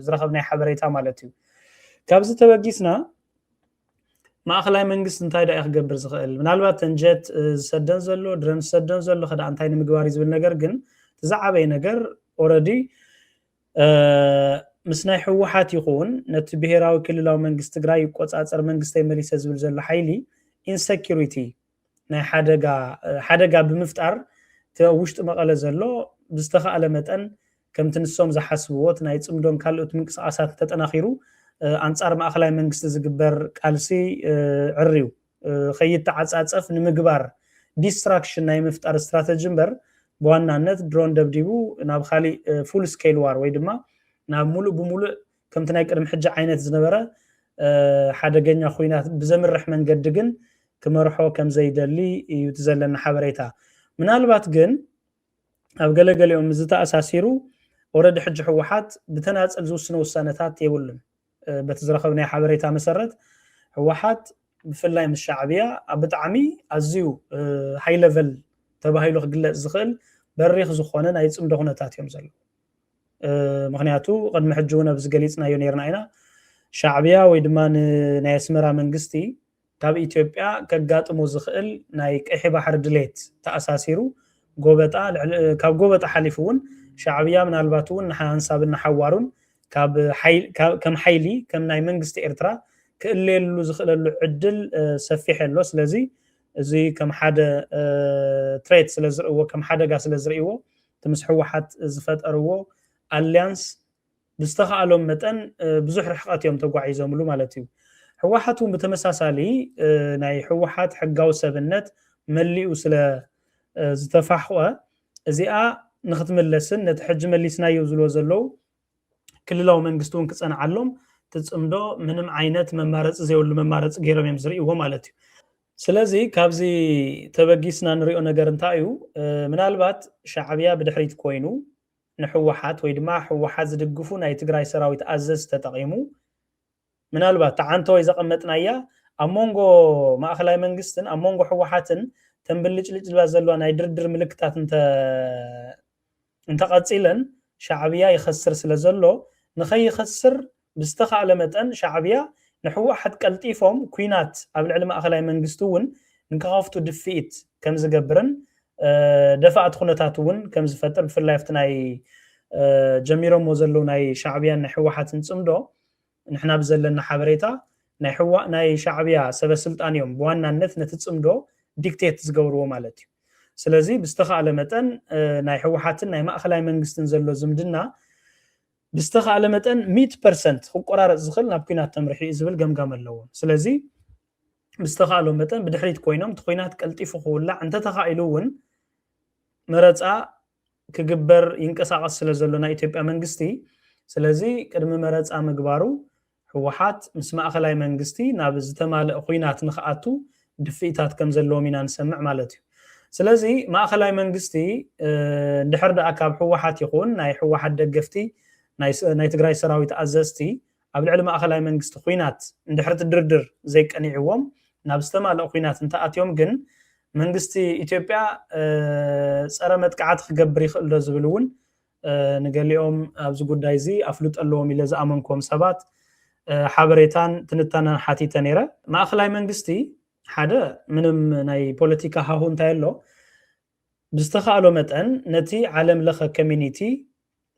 ዝረኸብናይ ሓበሬታ ማለት እዩ። ካብዚ ተበጊስና ማእኸላይ መንግስቲ እንታይ ዳ ክገብር ዝኽእል ምናልባት ተንጀት ዝሰደን ዘሎ ድረን ዝሰደን ዘሎ ከዳ እንታይ ንምግባር እዩ ዝብል ነገር ግን ዝዓበየ ነገር ኦረዲ ምስ ናይ ህወሓት ይኹን ነቲ ብሄራዊ ክልላዊ መንግስቲ ትግራይ ይቆፃፀር መንግስተይ መሊሰ ዝብል ዘሎ ሓይሊ ኢንሰኪሪቲ ናይ ሓደጋ ብምፍጣር እቲ ውሽጢ መቐለ ዘሎ ብዝተኻእለ መጠን ከምቲ ንሶም ዝሓስብዎ እቲ ናይ ፅምዶን ካልኦት ምንቅስቃሳት ተጠናኺሩ ኣንፃር ማእኸላይ መንግስቲ ዝግበር ቃልሲ ዕርዩ ከይተዓፃፀፍ ንምግባር ዲስትራክሽን ናይ ምፍጣር ስትራተጂ እምበር ብዋናነት ድሮን ደብዲቡ ናብ ካሊእ ፉል ስኬል ዋር ወይ ድማ ናብ ሙሉእ ብሙሉእ ከምቲ ናይ ቅድሚ ሕጂ ዓይነት ዝነበረ ሓደገኛ ኩናት ብዘምርሕ መንገዲ ግን ክመርሖ ከም ዘይደሊ እዩ እቲ ዘለና ሓበሬታ። ምናልባት ግን ኣብ ገለገሊኦም ዝተኣሳሲሩ ኦረዲ ሕጂ ህወሓት ብተናፀል ዝውስኖ ውሳነታት የብሉን። በቲ ዝረኸብናዮ ሓበሬታ መሰረት ህወሓት ብፍላይ ምስ ሻዕብያ ኣብ ብጣዕሚ ኣዝዩ ሃይ ለቨል ተባሂሉ ክግለፅ ዝኽእል በሪኽ ዝኾነ ናይ ፅምዶ ኩነታት እዮም ዘለዉ። ምክንያቱ ቅድሚ ሕጂ እውን ኣብዚ ገሊፅናዮ ነርና ኢና። ሻዕብያ ወይ ድማ ናይ ኣስመራ መንግስቲ ካብ ኢትዮጵያ ከጋጥሞ ዝኽእል ናይ ቀይሒ ባሕሪ ድሌት ተኣሳሲሩ ጎበጣ ካብ ጎበጣ ሓሊፉ እውን ሻዕብያ ምናልባት እውን ንሓንሳብን ንሓዋሩን ከም ሓይሊ ከም ናይ መንግስቲ ኤርትራ ክእለየሉ ዝኽእለሉ ዕድል ሰፊሕ ኣሎ። ስለዚ እዚ ከም ሓደ ትሬት ስለ ዝርእዎ ከም ሓደጋ ስለ ዝርእዎ እቲ ምስ ህወሓት ዝፈጠርዎ ኣልያንስ ብዝተኻእሎም መጠን ብዙሕ ርሕቐት እዮም ተጓዒዞምሉ ማለት እዩ። ህወሓት እውን ብተመሳሳሊ ናይ ህወሓት ሕጋዊ ሰብነት መሊኡ ስለ ዝተፋሕቆ እዚኣ ንክትምለስን ነቲ ሕጂ መሊስናዮ ዝብሎ ዘለዉ ክልላዊ መንግስቲ እውን ክፀንዓሎም ትፅምዶ ምንም ዓይነት መማረፂ ዘይብሉ መማረፂ ገይሮም እዮም ዝርእይዎ ማለት እዩ። ስለዚ ካብዚ ተበጊስና ንሪኦ ነገር እንታይ እዩ? ምናልባት ሻዕብያ ብድሕሪት ኮይኑ ንሕወሓት ወይ ድማ ሕወሓት ዝድግፉ ናይ ትግራይ ሰራዊት ኣዘዝ ተጠቒሙ ምናልባት ተዓንተወይ ዘቐመጥናያ ኣብ መንጎ ማእኸላይ መንግስትን ኣብ መንጎ ሕወሓትን ተንብልጭልጭ ዝባ ዘለዋ ናይ ድርድር ምልክታት እንተ እንተቐፂለን ሻዕብያ ይኸስር ስለ ዘሎ ንኸይኸስር ብዝተኻእለ መጠን ሻዕብያ ንሕወሓት ቀልጢፎም ኩናት ኣብ ልዕሊ ማእኸላይ መንግስቲ እውን ንክኸፍቱ ድፍኢት ከም ዝገብርን ደፋእቲ ኩነታት እውን ከም ዝፈጥር ብፍላይ ኣብቲ ናይ ጀሚሮሞ ዘለዉ ናይ ሻዕብያን ናይ ሕወሓትን ፅምዶ ንሕና ብዘለና ሓበሬታ ናይ ሕዋ ናይ ሻዕብያ ሰበ ስልጣን እዮም ብዋናነት ነቲ ፅምዶ ዲክቴት ዝገብርዎ ማለት እዩ። ስለዚ ብዝተኻእለ መጠን ናይ ሕወሓትን ናይ ማእኸላይ መንግስትን ዘሎ ዝምድና ብዝተኻእለ መጠን ሚት ፐርሰንት ክቆራረፅ ዝኽእል ናብ ኩናት ተምርሑ እዩ ዝብል ገምጋም ኣለዎም። ስለዚ ብዝተኻእሎ መጠን ብድሕሪት ኮይኖም እቲ ኩናት ቀልጢፉ ክውላዕ እንተተኻኢሉ እውን መረፃ ክግበር ይንቀሳቐስ ስለ ዘሎ ናይ ኢትዮጵያ መንግስቲ ስለዚ ቅድሚ መረፃ ምግባሩ ህወሓት ምስ ማእኸላይ መንግስቲ ናብ ዝተማልእ ኩናት ንክኣቱ ድፍኢታት ከም ዘለዎም ኢና ንሰምዕ ማለት እዩ። ስለዚ ማእኸላይ መንግስቲ እንድሕር ደኣ ካብ ህወሓት ይኹን ናይ ህወሓት ደገፍቲ ናይ ትግራይ ሰራዊት ኣዘዝቲ ኣብ ልዕሊ ማእኸላይ መንግስቲ ኩናት እንድሕር ድርድር ዘይቀኒዕዎም ናብ ዝተማልእ ኩናት እንተኣትዮም ግን መንግስቲ ኢትዮጵያ ፀረ መጥቃዕቲ ክገብር ይኽእል ዶ ዝብል እውን ንገሊኦም ኣብዚ ጉዳይ እዚ ኣፍልጦ ኣለዎም ኢለ ዝኣመንኩም ሰባት ሓበሬታን ትንታነን ሓቲተ ነይረ። ማእኸላይ መንግስቲ ሓደ ምንም ናይ ፖለቲካ ሃሁ እንታይ ኣሎ ብዝተኻእሎ መጠን ነቲ ዓለም ለኸ ኮሚኒቲ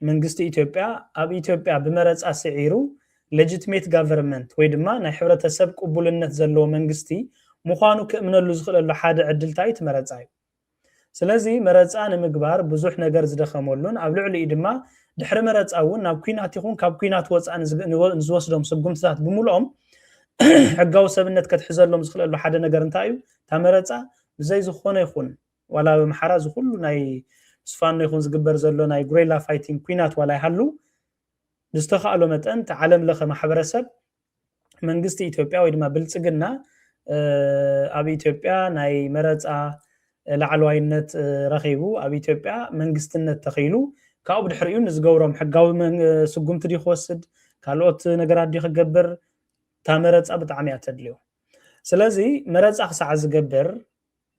መንግስቲ ኢትዮጵያ ኣብ ኢትዮጵያ ብመረፃ ስዒሩ ሌጂትሜት ጋቨርንመንት ወይ ድማ ናይ ሕብረተሰብ ቅቡልነት ዘለዎ መንግስቲ ምዃኑ ክእምነሉ ዝኽእለሉ ሓደ ዕድልታ እዩ እቲ መረፃ እዩ። ስለዚ መረፃ ንምግባር ብዙሕ ነገር ዝደኸመሉን ኣብ ልዕሊኡ ድማ ድሕሪ መረፃ እውን ናብ ኩናት ይኹን ካብ ኩናት ወፃኢ ንዝወስዶም ስጉምትታት ብምልኦም ሕጋዊ ሰብነት ከትሕዘሎም ዝኽእለሉ ሓደ ነገር እንታይ እዩ? እታ መረፃ ብዘይ ዝኾነ ይኹን ዋላ ብምሓራ እዚ ኩሉ ናይ ስፋኖ ይኹን ዝግበር ዘሎ ናይ ጉሬላ ፋይቲንግ ኩናት ዋላ ይሃሉ ብዝተኻእሎ መጠን እቲ ዓለም ለኸ ማሕበረሰብ መንግስቲ ኢትዮጵያ ወይ ድማ ብልፅግና ኣብ ኢትዮጵያ ናይ መረፃ ላዕለዋይነት ረኺቡ ኣብ ኢትዮጵያ መንግስትነት ተኺሉ ካብኡ ብድሕሪኡ ንዝገብሮም ሕጋዊ ስጉምቲ ድዩ ክወስድ ካልኦት ነገራት ድዩ ክገብር እታ መረፃ ብጣዕሚ እያ ተድልዮ። ስለዚ መረፃ ክሳዕ ዝገብር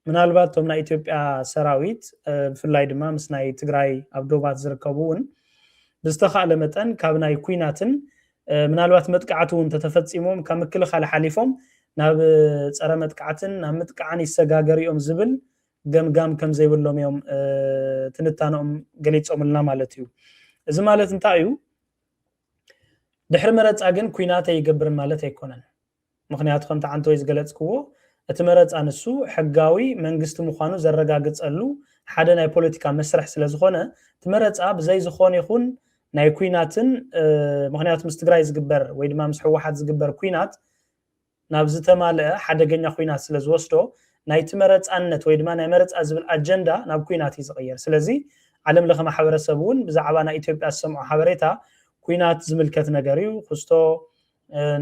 ምናልባት እቶም ናይ ኢትዮጵያ ሰራዊት ብፍላይ ድማ ምስ ናይ ትግራይ ኣብ ዶባት ዝርከቡ እውን ብዝተኻእለ መጠን ካብ ናይ ኩናትን ምናልባት መጥቃዕቲ እውን ተተፈፂሞም ካብ ምክልኻል ሓሊፎም ናብ ፀረ መጥቃዕትን ናብ ምጥቃዕን ይሰጋገሩ እዮም ዝብል ገምጋም ከም ዘይብሎም እዮም ትንታኖኦም ገሊፆምልና ማለት እዩ። እዚ ማለት እንታይ እዩ? ድሕሪ መረፃ ግን ኩናት ኣይገብርን ማለት ኣይኮነን። ምክንያቱ ከምቲ ዓንተወይ ዝገለፅክዎ እቲ መረፃ ንሱ ሕጋዊ መንግስቲ ምዃኑ ዘረጋግፀሉ ሓደ ናይ ፖለቲካ መስርሕ ስለዝኾነ እቲ መረፃ ብዘይ ዝኾነ ይኹን ናይ ኩናትን ምክንያቱ ምስ ትግራይ ዝግበር ወይ ድማ ምስ ህወሓት ዝግበር ኩናት ናብ ዝተማልአ ሓደገኛ ኩናት ስለ ዝወስዶ ናይቲ መረፃነት ወይ ድማ ናይ መረፃ ዝብል ኣጀንዳ ናብ ኩናት እዩ ዝቕየር። ስለዚ ዓለም ለኸ ማሕበረሰብ እውን ብዛዕባ ናይ ኢትዮጵያ ዝሰምዖ ሓበሬታ ኩናት ዝምልከት ነገር እዩ። ክስቶ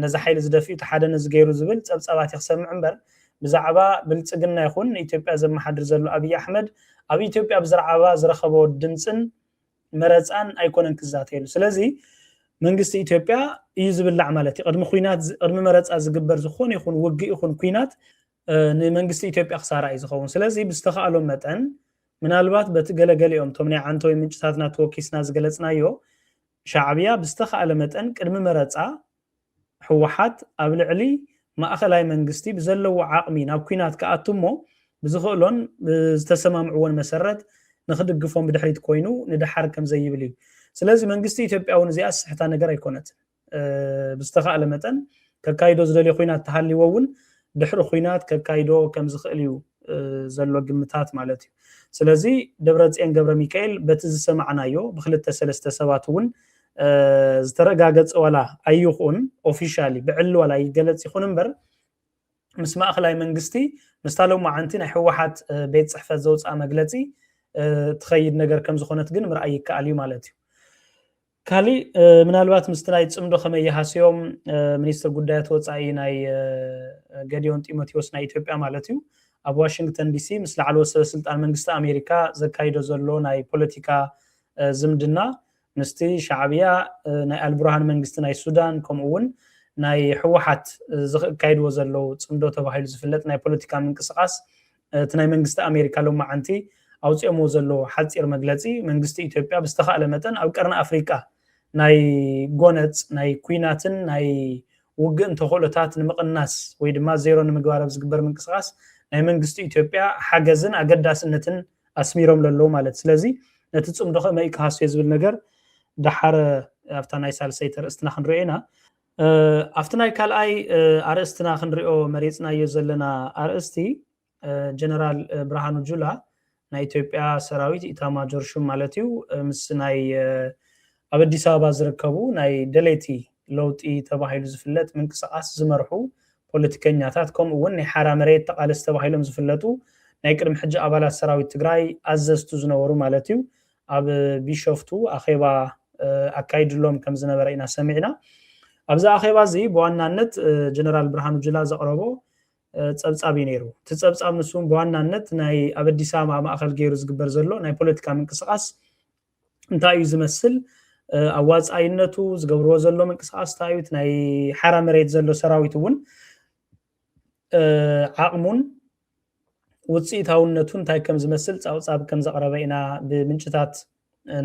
ነዚ ሓይሊ ዝደፍእ እቲ ሓደ ነዚ ገይሩ ዝብል ፀብፃባት እዩ ክሰምዕ እምበር ብዛዕባ ብልፅግና ይኹን ንኢትዮጵያ ዘመሓድር ዘሎ ኣብይ ኣሕመድ ኣብ ኢትዮጵያ ብዛዕባ ዝረኸቦ ድምፅን መረፃን ኣይኮነን ክዛተየሉ። ስለዚ መንግስቲ ኢትዮጵያ እዩ ዝብላዕ ማለት እዩ። ቅድሚ ኩናት ቅድሚ መረፃ ዝግበር ዝኾነ ይኹን ውግእ ይኹን ኩናት ንመንግስቲ ኢትዮጵያ ክሳራ እዩ ዝኸውን። ስለዚ ብዝተኻእሎም መጠን ምናልባት በቲ ገለገሊኦም እቶም ናይ ዓንተወይ ምንጭታትና ተወኪስና ዝገለፅናዮ ሻዕብያ ብዝተኻእለ መጠን ቅድሚ መረፃ ህወሓት ኣብ ልዕሊ ማእኸላይ መንግስቲ ብዘለዎ ዓቕሚ ናብ ኩናት ክኣቱ እሞ ብዝኽእሎን ብዝተሰማምዕዎን መሰረት ንክድግፎም ብድሕሪት ኮይኑ ንደሓር ከም ዘይብል እዩ። ስለዚ መንግስቲ ኢትዮጵያ እውን እዚኣ ዝስሕታ ነገር ኣይኮነትን። ብዝተኻእለ መጠን ከካይዶ ዝደልዮ ኩናት ተሃልዎ እውን ድሕሪ ኩናት ከካይዶ ከም ዝኽእል እዩ ዘሎ ግምታት ማለት እዩ። ስለዚ ደብረፅዮን ገብረ ሚካኤል በቲ ዝሰማዕናዮ ብክልተ ሰለስተ ሰባት እውን ዝተረጋገፀ ዋላ ኣይኹን ኦፊሻሊ ብዕሊ ዋላ ይገለፅ ይኹን እምበር ምስ ማእኸላይ መንግስቲ ምስታ ሎማዓንቲ ናይ ህወሓት ቤት ፅሕፈት ዘውፅኣ መግለፂ ትኸይድ ነገር ከም ዝኾነት ግን ምርኣይ ይከኣል እዩ ማለት እዩ። ካሊእ ምናልባት ምስቲ ናይ ፅምዶ ከመይ ይሃስዮም ሚኒስትር ጉዳያት ወፃኢ ናይ ገዲዮን ጢሞቴዎስ ናይ ኢትዮጵያ ማለት እዩ ኣብ ዋሽንግተን ዲሲ ምስ ላዕለዎት ሰበ ስልጣን መንግስቲ ኣሜሪካ ዘካይዶ ዘሎ ናይ ፖለቲካ ዝምድና ምስቲ ሻዕብያ፣ ናይ ኣልቡርሃን መንግስቲ ናይ ሱዳን፣ ከምኡ እውን ናይ ህወሓት ዝካይድዎ ዘለዉ ፅምዶ ተባሂሉ ዝፍለጥ ናይ ፖለቲካ ምንቅስቃስ፣ እቲ ናይ መንግስቲ ኣሜሪካ ሎማዓንቲ ኣውፅኦምዎ ዘለዉ ሓፂር መግለፂ፣ መንግስቲ ኢትዮጵያ ብዝተኻእለ መጠን ኣብ ቀርኒ ኣፍሪቃ ናይ ጎነፅ ናይ ኩናትን ናይ ውግእን ተኽእሎታት ንምቕናስ ወይ ድማ ዜሮ ንምግባር ኣብ ዝግበር ምንቅስቃስ ናይ መንግስቲ ኢትዮጵያ ሓገዝን ኣገዳስነትን ኣስሚሮም ለለዉ ማለት። ስለዚ ነቲ ፅምዶ ከመይ ክሃስዮ ዝብል ነገር ደሓረ ኣብታ ናይ ሳልሰይቲ ኣርእስትና ክንሪኦ ኢና። ኣብቲ ናይ ካልኣይ ኣርእስትና ክንሪኦ መሪፅናዮ ዘለና ኣርእስቲ ጀነራል ብርሃኑ ጁላ ናይ ኢትዮጵያ ሰራዊት ኢታማጆር ሹም ማለት እዩ ምስ ናይ ኣብ ኣዲስ ኣበባ ዝርከቡ ናይ ደለይቲ ለውጢ ተባሂሉ ዝፍለጥ ምንቅስቃስ ዝመርሑ ፖለቲከኛታት ከምኡ እውን ናይ ሓራ መሬት ተቃለስ ተባሂሎም ዝፍለጡ ናይ ቅድሚ ሕጂ ኣባላት ሰራዊት ትግራይ ኣዘዝቱ ዝነበሩ ማለት እዩ ኣብ ቢሾፍቱ ኣኼባ ኣካይድሎም ከም ዝነበረ ኢና ሰሚዕና። ኣብዚ ኣኼባ እዚ ብዋናነት ጀነራል ብርሃኑ ጁላ ዘቕረቦ ፀብፃብ እዩ ነይሩ። እቲ ፀብፃብ ንሱ ብዋናነት ናይ ኣብ ኣዲስ ኣበባ ማእኸል ገይሩ ዝግበር ዘሎ ናይ ፖለቲካ ምንቅስቃስ እንታይ እዩ ዝመስል፣ ኣዋፃይነቱ ዝገብርዎ ዘሎ ምንቅስቃስ እንታይ እዩ፣ ናይ ሓራ መሬት ዘሎ ሰራዊት እውን ዓቕሙን ውፅኢታውነቱ እንታይ ከም ዝመስል ፀብፃብ ከም ዘቕረበ ኢና ብምንጭታት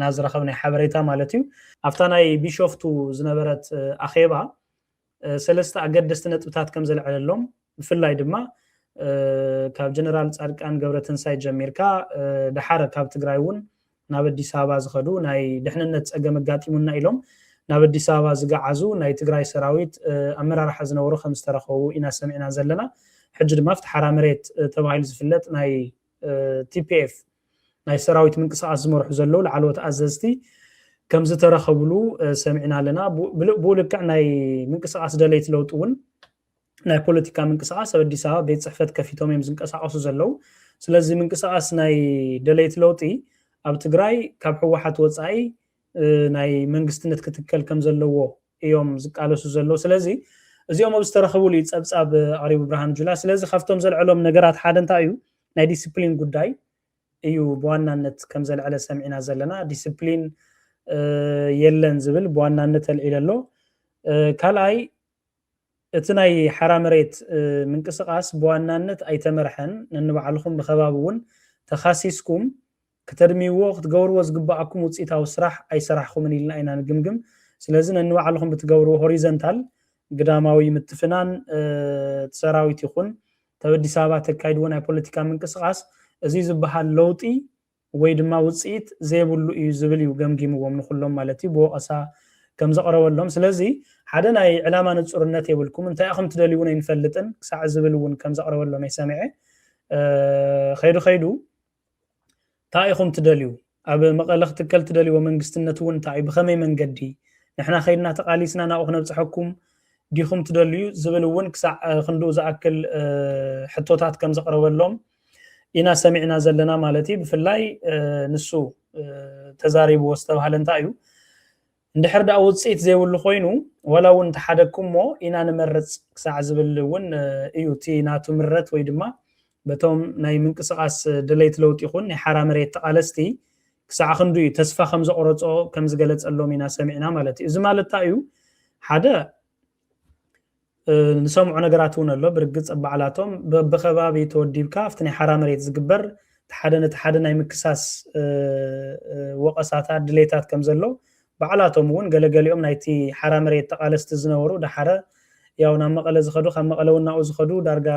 ናዝረኸብ ናይ ሓበሬታ ማለት እዩ። ኣብታ ናይ ቢሾፍቱ ዝነበረት ኣኼባ ሰለስተ ኣገደስቲ ነጥብታት ከም ዘልዐለሎም ብፍላይ ድማ ካብ ጀነራል ፃድቃን ገብረትንሳይ ጀሚርካ ደሓረ ካብ ትግራይ እውን ናብ ኣዲስ ኣበባ ዝኸዱ ናይ ድሕንነት ፀገም ኣጋጢሙና ኢሎም ናብ ኣዲስ ኣበባ ዝገዓዙ ናይ ትግራይ ሰራዊት ኣመራርሓ ዝነበሩ ከም ዝተረኸቡ ኢና ሰሚዕና ዘለና። ሕጂ ድማ ኣብቲ ሓራ መሬት ተባሂሉ ዝፍለጥ ናይ ቲፒኤፍ ናይ ሰራዊት ምንቅስቃስ ዝመርሑ ዘለዉ ላዕለዎት ኣዘዝቲ ከም ዝተረኸብሉ ሰሚዕና ኣለና። ብኡ ልክዕ ናይ ምንቅስቃስ ደለይቲ ለውጢ እውን ናይ ፖለቲካ ምንቅስቃስ ኣብ ኣዲስ ኣበባ ቤት ፅሕፈት ከፊቶም እዮም ዝንቀሳቀሱ ዘለዉ። ስለዚ ምንቅስቃስ ናይ ደለይቲ ለውጢ ኣብ ትግራይ ካብ ህወሓት ወፃኢ ናይ መንግስትነት ክትከል ከም ዘለዎ እዮም ዝቃለሱ ዘለዉ። ስለዚ እዚኦም ኣብ ዝተረኸብሉ እዩ ፀብፃብ ኣቅሪቡ ብርሃኑ ጁላ። ስለዚ ካብቶም ዘልዐሎም ነገራት ሓደ እንታይ እዩ፣ ናይ ዲስፕሊን ጉዳይ እዩ ብዋናነት ከም ዘልዐለ ሰሚዕና ዘለና። ዲስፕሊን የለን ዝብል ብዋናነት ኣልዒሉ ኣሎ። ካልኣይ እቲ ናይ ሓራ መሬት ምንቅስቃስ ብዋናነት ኣይተመርሐን፣ ነንባዕልኹም ብከባቢ እውን ተኻሲስኩም ክተድምይዎ ክትገብርዎ ዝግባኣኩም ውፅኢታዊ ስራሕ ኣይሰራሕኹምን ኢልና ኢና ንግምግም። ስለዚ ነንባዕልኹም ብትገብርዎ ሆሪዘንታል ግዳማዊ ምትፍናን እቲ ሰራዊት ይኹን ተብ ኣዲስ ኣበባ ተካይድዎ ናይ ፖለቲካ ምንቅስቃስ እዚ ዝበሃል ለውጢ ወይ ድማ ውፅኢት ዘይብሉ እዩ ዝብል እዩ ገምጊምዎም ንኩሎም ማለት እዩ ብወቀሳ ከም ዘቕረበሎም። ስለዚ ሓደ ናይ ዕላማ ንፁርነት የብልኩም፣ እንታይ ኢኹም ትደልዩ እውን ኣይንፈልጥን ክሳዕ ዝብል እውን ከም ዘቕረበሎም እየ ሰሚዐ። ከይዱ ከይዱ እንታይ ኢኹም ትደልዩ? ኣብ መቐለ ክትከል ትደልይዎ መንግስትነት እውን እንታይ እዩ? ብኸመይ መንገዲ ንሕና ከይድና ተቓሊስና ናብኡ ክነብፅሐኩም ዲኹም ትደልዩ ዝብል እውን ክሳዕ ክንድኡ ዝኣክል ሕቶታት ከም ዘቕረበሎም ኢና ሰሚዕና ዘለና ማለት እዩ። ብፍላይ ንሱ ተዛሪብዎ ዝተባሃለ እንታይ እዩ፣ እንድሕር ደኣ ውፅኢት ዘይብሉ ኮይኑ ዋላ እውን ተሓደግኩሞ ኢና ንመርፅ ክሳዕ ዝብል እውን እዩ እቲ ናቱ ምረት ወይ ድማ በቶም ናይ ምንቅስቃስ ደለይቲ ለውጢ ይኹን ናይ ሓራ መሬት ተቃለስቲ ክሳዕ ክንዱ እዩ ተስፋ ከም ዘቆረፆ ከም ዝገለፀሎም ኢና ሰሚዕና ማለት እዩ። እዚ ማለት እንታይ እዩ? ሓደ ንሰምዖ ነገራት እውን ኣሎ። ብርግፅ ባዕላቶም በብከባቢ ተወዲብካ ኣብቲ ናይ ሓራ መሬት ዝግበር ሓደ ነቲ ሓደ ናይ ምክሳስ ወቀሳታት ድሌታት ከም ዘሎ ባዕላቶም እውን ገለገሊኦም ናይቲ ሓራ መሬት ተቃለስቲ ዝነበሩ ደሓረ ያው ናብ መቐለ ዝኸዱ ካብ መቐለ እውን ናብኡ ዝኸዱ ዳርጋ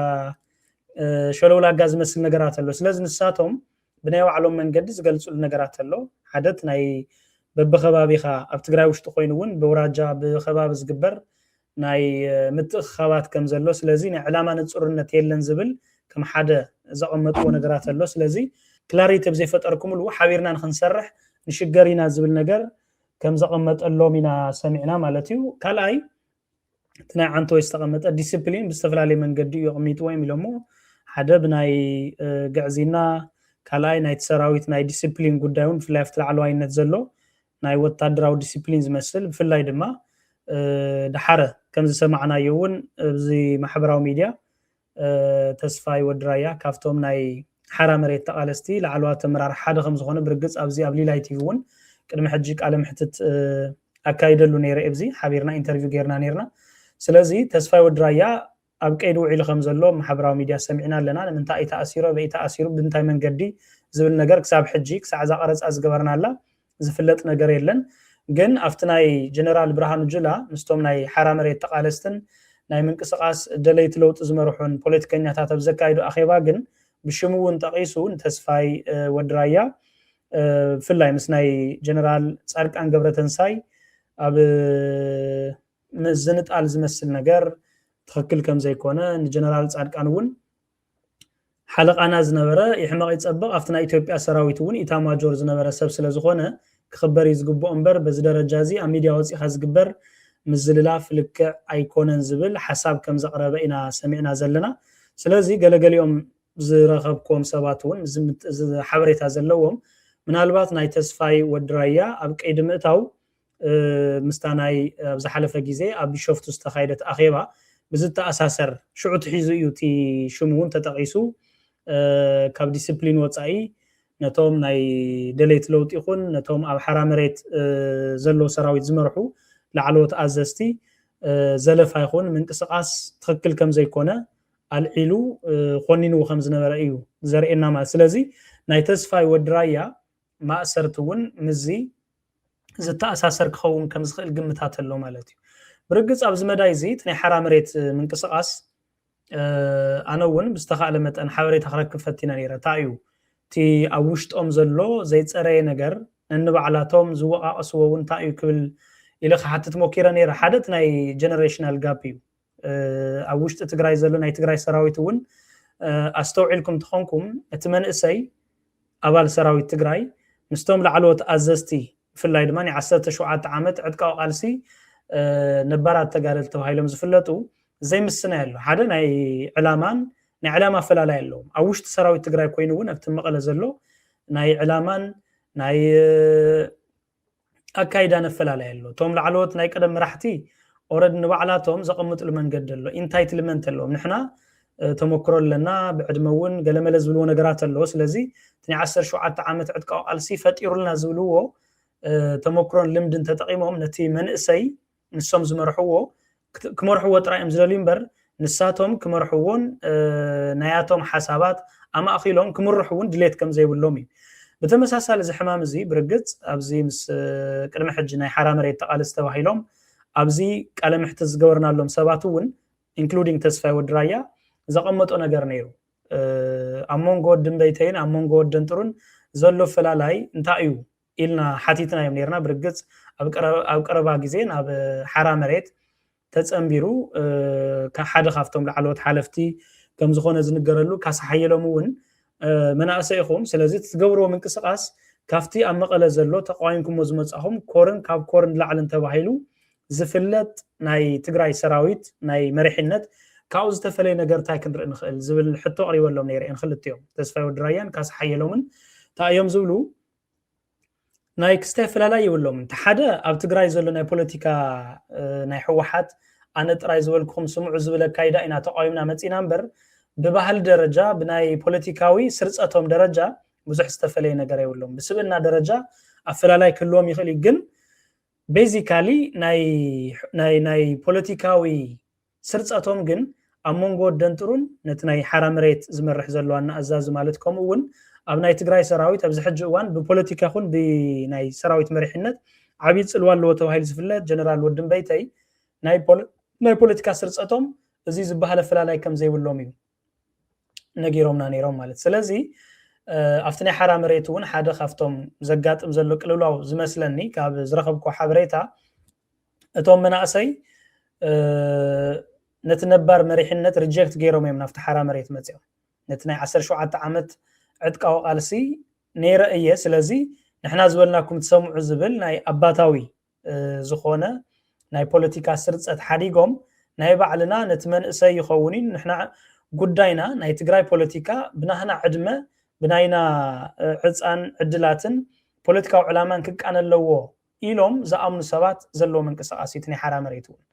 ሸለውላጋ ዝመስል ነገራት ኣሎ። ስለዚ ንሳቶም ብናይ ባዕሎም መንገዲ ዝገልፅሉ ነገራት ኣሎ። ሓደት ናይ በብከባቢኻ ኣብ ትግራይ ውሽጢ ኮይኑ እውን ብውራጃ ብከባቢ ዝግበር ናይ ምትእኽኻባት ከም ዘሎ፣ ስለዚ ናይ ዕላማ ንፁርነት የለን ዝብል ከም ሓደ ዘቐመጥዎ ነገራት ኣሎ። ስለዚ ክላሪቲ ብዘይፈጠርኩምሉ ሓቢርና ንክንሰርሕ ንሽገር ኢና ዝብል ነገር ከም ዘቐመጠሎም ኢና ሰሚዕና ማለት እዩ። ካልኣይ እቲ ናይ ዓንቶ ዝተቐመጠ ዲስፕሊን ብዝተፈላለየ መንገዲ እዩ ኣቕሚጥዎ እዮም ኢሎሞ። ሓደ ብናይ ግዕዚና፣ ካልኣይ ናይቲ ሰራዊት ናይ ዲስፕሊን ጉዳይ እውን ብፍላይ ኣብቲ ላዕለዋይነት ዘሎ ናይ ወታደራዊ ዲስፕሊን ዝመስል ብፍላይ ድማ ደሓረ ከም ዝሰማዕናዮ እውን ኣብዚ ማሕበራዊ ሚድያ ተስፋይ ወዲ ራያ ካብቶም ናይ ሓራ መሬት ተቃለስቲ ላዕለዋት ኣመራርሓ ሓደ ከም ዝኾነ ብርግፅ ኣብዚ ኣብ ሊላይ ቲቪ እውን ቅድሚ ሕጂ ቃለ ምሕትት ኣካይደሉ ነይረ። ኣብዚ ሓቢርና ኢንተርቪው ጌርና ነርና። ስለዚ ተስፋይ ወዲ ራያ ኣብ ቀይዲ ውዒሉ ከም ዘሎ ማሕበራዊ ሚድያ ሰሚዕና ኣለና። ንምንታይ እዩ ተኣሲሩ፣ ኣበይ ተኣሲሩ፣ ብምንታይ መንገዲ ዝብል ነገር ክሳብ ሕጂ፣ ክሳዕ እዛ ቀረፃ ዝገበርናላ ዝፍለጥ ነገር የለን። ግን ኣብቲ ናይ ጀነራል ብርሃኑ ጁላ ምስቶም ናይ ሓራ መሬት ተቓለስትን ናይ ምንቅስቓስ ደለይቲ ለውጢ ዝመርሑን ፖለቲከኛታት ኣብ ዘካይዱ ኣኼባ ግን ብሽሙ እውን ጠቒሱ ንተስፋይ ወዲ ራያ ብፍላይ ምስ ናይ ጀነራል ፃድቃን ገብረተንሳይ ኣብ ምዝንጣል ዝመስል ነገር ትኽክል ከም ዘይኮነ፣ ንጀነራል ፃድቃን እውን ሓለቓና ዝነበረ ይሕመቕ ይፀብቕ ኣብቲ ናይ ኢትዮጵያ ሰራዊት እውን ኢታማጆር ዝነበረ ሰብ ስለ ዝኾነ ክኽበር እዩ ዝግብኦ እምበር በዚ ደረጃ እዚ ኣብ ሚድያ ወፂኻ ዝግበር ምዝልላፍ ልክዕ ኣይኮነን ዝብል ሓሳብ ከም ዘቕረበ ኢና ሰሚዕና ዘለና። ስለዚ ገለገሊኦም ዝረኸብክዎም ሰባት እውን እዚ ሓበሬታ ዘለዎም ምናልባት ናይ ተስፋይ ወዲ ራያ ኣብ ቀይዲ ምእታው ምስታ ናይ ኣብ ዝሓለፈ ግዜ ኣብ ቢሾፍቱ ዝተኻየደት ኣኼባ ብዝተኣሳሰር ሽዑ ትሒዙ እዩ እቲ ሽሙ እውን ተጠቒሱ ካብ ዲስፕሊን ወፃኢ ነቶም ናይ ደለይቲ ለውጢ ይኹን ነቶም ኣብ ሓራ መሬት ዘለዉ ሰራዊት ዝመርሑ ላዕለዎት ኣዘዝቲ ዘለፋ ይኹን ምንቅስቃስ ትኽክል ከም ዘይኮነ ኣልዒሉ ኮኒንዎ ከም ዝነበረ እዩ ዘርእየና ማለት። ስለዚ ናይ ተስፋይ ወዲ ራያ ማእሰርቲ እውን ምስዚ ዝተኣሳሰር ክኸውን ከም ዝኽእል ግምታት ኣሎ ማለት እዩ። ብርግፅ ኣብዚ መዳይ እዚ እቲ ናይ ሓራ መሬት ምንቅስቃስ ኣነ እውን ብዝተኻእለ መጠን ሓበሬታ ክረክብ ፈቲነ ነይረ። እንታይ እዩ እቲ ኣብ ውሽጦም ዘሎ ዘይፀረየ ነገር፣ ነንባዕላቶም ዝወቃቀስዎ እውን እንታይ እዩ ክብል ኢለ ክሓትት ሞኪረ ነይረ። ሓደ እቲ ናይ ጀነሬሽናል ጋፕ እዩ። ኣብ ውሽጢ ትግራይ ዘሎ ናይ ትግራይ ሰራዊት እውን ኣስተውዒልኩም ተኾንኩም እቲ መንእሰይ ኣባል ሰራዊት ትግራይ ምስቶም ላዕለዎት ኣዘዝቲ ብፍላይ ድማ ናይ ዓሰርተ ሸውዓተ ዓመት ዕጥቃዊ ቃልሲ ነባራት ተጋደልቲ ተባሂሎም ዝፍለጡ ዘይምስናይ ኣሎ። ሓደ ናይ ዕላማን ናይ ዕላማ ኣፈላላይ ኣለዎም። ኣብ ውሽጢ ሰራዊት ትግራይ ኮይኑ እውን ኣብቲ መቐለ ዘሎ ናይ ዕላማን ናይ ኣካይዳን ኣፈላላይ ኣሎ። እቶም ላዕለዎት ናይ ቀደም መራሕቲ ኦረድ ንባዕላቶም ዘቐምጥሉ መንገዲ ኣሎ። ኢንታይትልመንት ኣለዎም። ንሕና ተመክሮ ኣለና፣ ብዕድመ እውን ገለመለ ዝብልዎ ነገራት ኣለዎ። ስለዚ እቲ ናይ ዓሰርተ ሸውዓተ ዓመት ዕጥቃዊ ቃልሲ ፈጢሩልና ዝብልዎ ተመክሮን ልምድን ተጠቒሞም ነቲ መንእሰይ ንሶም ዝመርሕዎ ክመርሕዎ ጥራይ እዮም ዝደልዩ እምበር ንሳቶም ክመርሕዎን ናያቶም ሓሳባት ኣማእኪሎም ክምርሕውን ድሌት ከም ዘይብሎም እዩ። ብተመሳሳሊ እዚ ሕማም እዚ ብርግፅ ኣብዚ ምስ ቅድሚ ሕጂ ናይ ሓራ መሬት ተቓለስቲ ተባሂሎም ኣብዚ ቃለ ምሕትት ዝገበርናሎም ሰባት እውን ኢንክሉዲንግ ተስፋይ ወዲ ራያ ዘቐመጦ ነገር ነይሩ። ኣብ መንጎ ወዲ እምበይተይን ኣብ መንጎ ወደን ጥሩን ዘሎ ፈላላይ እንታይ እዩ ኢልና ሓቲትናዮም ነርና። ብርግፅ ኣብ ቀረባ ግዜ ናብ ሓራ መሬት ተፀንቢሩ ሓደ ካብቶም ላዕለዎት ሓለፍቲ ከም ዝኾነ ዝንገረሉ ካሳ ሓየሎም እውን መናእሰይ ኢኹም፣ ስለዚ ትገብርዎ ምንቅስቃስ ካብቲ ኣብ መቐለ ዘሎ ተቃዊምኩሞ ዝመፃኹም ኮርን ካብ ኮርን ላዕልን ተባሂሉ ዝፍለጥ ናይ ትግራይ ሰራዊት ናይ መሪሕነት ካብኡ ዝተፈለየ ነገር እንታይ ክንርኢ ንኽእል ዝብል ሕቶ ኣቕሪበሎም ነይረ እየን ክልቲኦም ተስፋይ ወዲ ራያን ካሳ ሓየሎምን እንታይ እዮም ዝብሉ ናይ ክስታይ ፍላላይ ይብሎም። እቲ ሓደ ኣብ ትግራይ ዘሎ ናይ ፖለቲካ ናይ ህወሓት ኣነ ጥራይ ዝበልኩኹም ስምዑ ዝብል ኣካይዳ ኢና ተቃዊምና መፂና እምበር ብባህሊ ደረጃ ብናይ ፖለቲካዊ ስርፀቶም ደረጃ ብዙሕ ዝተፈለየ ነገር የብሎም። ብስብእና ደረጃ ኣፈላላይ ክህልዎም ይኽእል እዩ፣ ግን ቤዚካሊ ናይ ፖለቲካዊ ስርፀቶም ግን ኣብ መንጎ ወደን ጥሩን ነቲ ናይ ሓራ መሬት ዝመርሕ ዘሎ ዋና ኣዛዚ ማለት ከምኡ እውን ኣብ ናይ ትግራይ ሰራዊት ኣብዚ ሕጂ እዋን ብፖለቲካ ይኹን ብናይ ሰራዊት መሪሕነት ዓብዪ ፅልዋ ኣለዎ ተባሂሉ ዝፍለጥ ጀነራል ወዲ እምበይተይ ናይ ፖለቲካ ስርፀቶም እዚ ዝበሃል ኣፈላላይ ከም ዘይብሎም እዩ ነጊሮምና ነይሮም ማለት። ስለዚ ኣብቲ ናይ ሓራ መሬት እውን ሓደ ካብቶም ዘጋጥም ዘሎ ቅልውላው ዝመስለኒ ካብ ዝረኸብኩ ሓበሬታ እቶም መናእሰይ ነቲ ነባር መሪሕነት ሪጀክት ገይሮም እዮም ናብቲ ሓራ መሬት መፅኦም። ነቲ ናይ ዓሰርተ ሸውዓተ ዓመት ዕጥቃዊ ቃልሲ ነይረ እየ፣ ስለዚ ንሕና ዝበልናኩም ትሰምዑ ዝብል ናይ ኣባታዊ ዝኾነ ናይ ፖለቲካ ስርፀት ሓዲጎም ናይ ባዕልና ነቲ መንእሰይ ይኸውን እዩ ንሕና ጉዳይና ናይ ትግራይ ፖለቲካ ብናህና ዕድመ ብናይና ዕፃን ዕድላትን ፖለቲካዊ ዕላማን ክቃነ ኣለዎ ኢሎም ዝኣምኑ ሰባት ዘለዎ ምንቅስቃስ እዩ ናይ ሓራ መሬት እውን።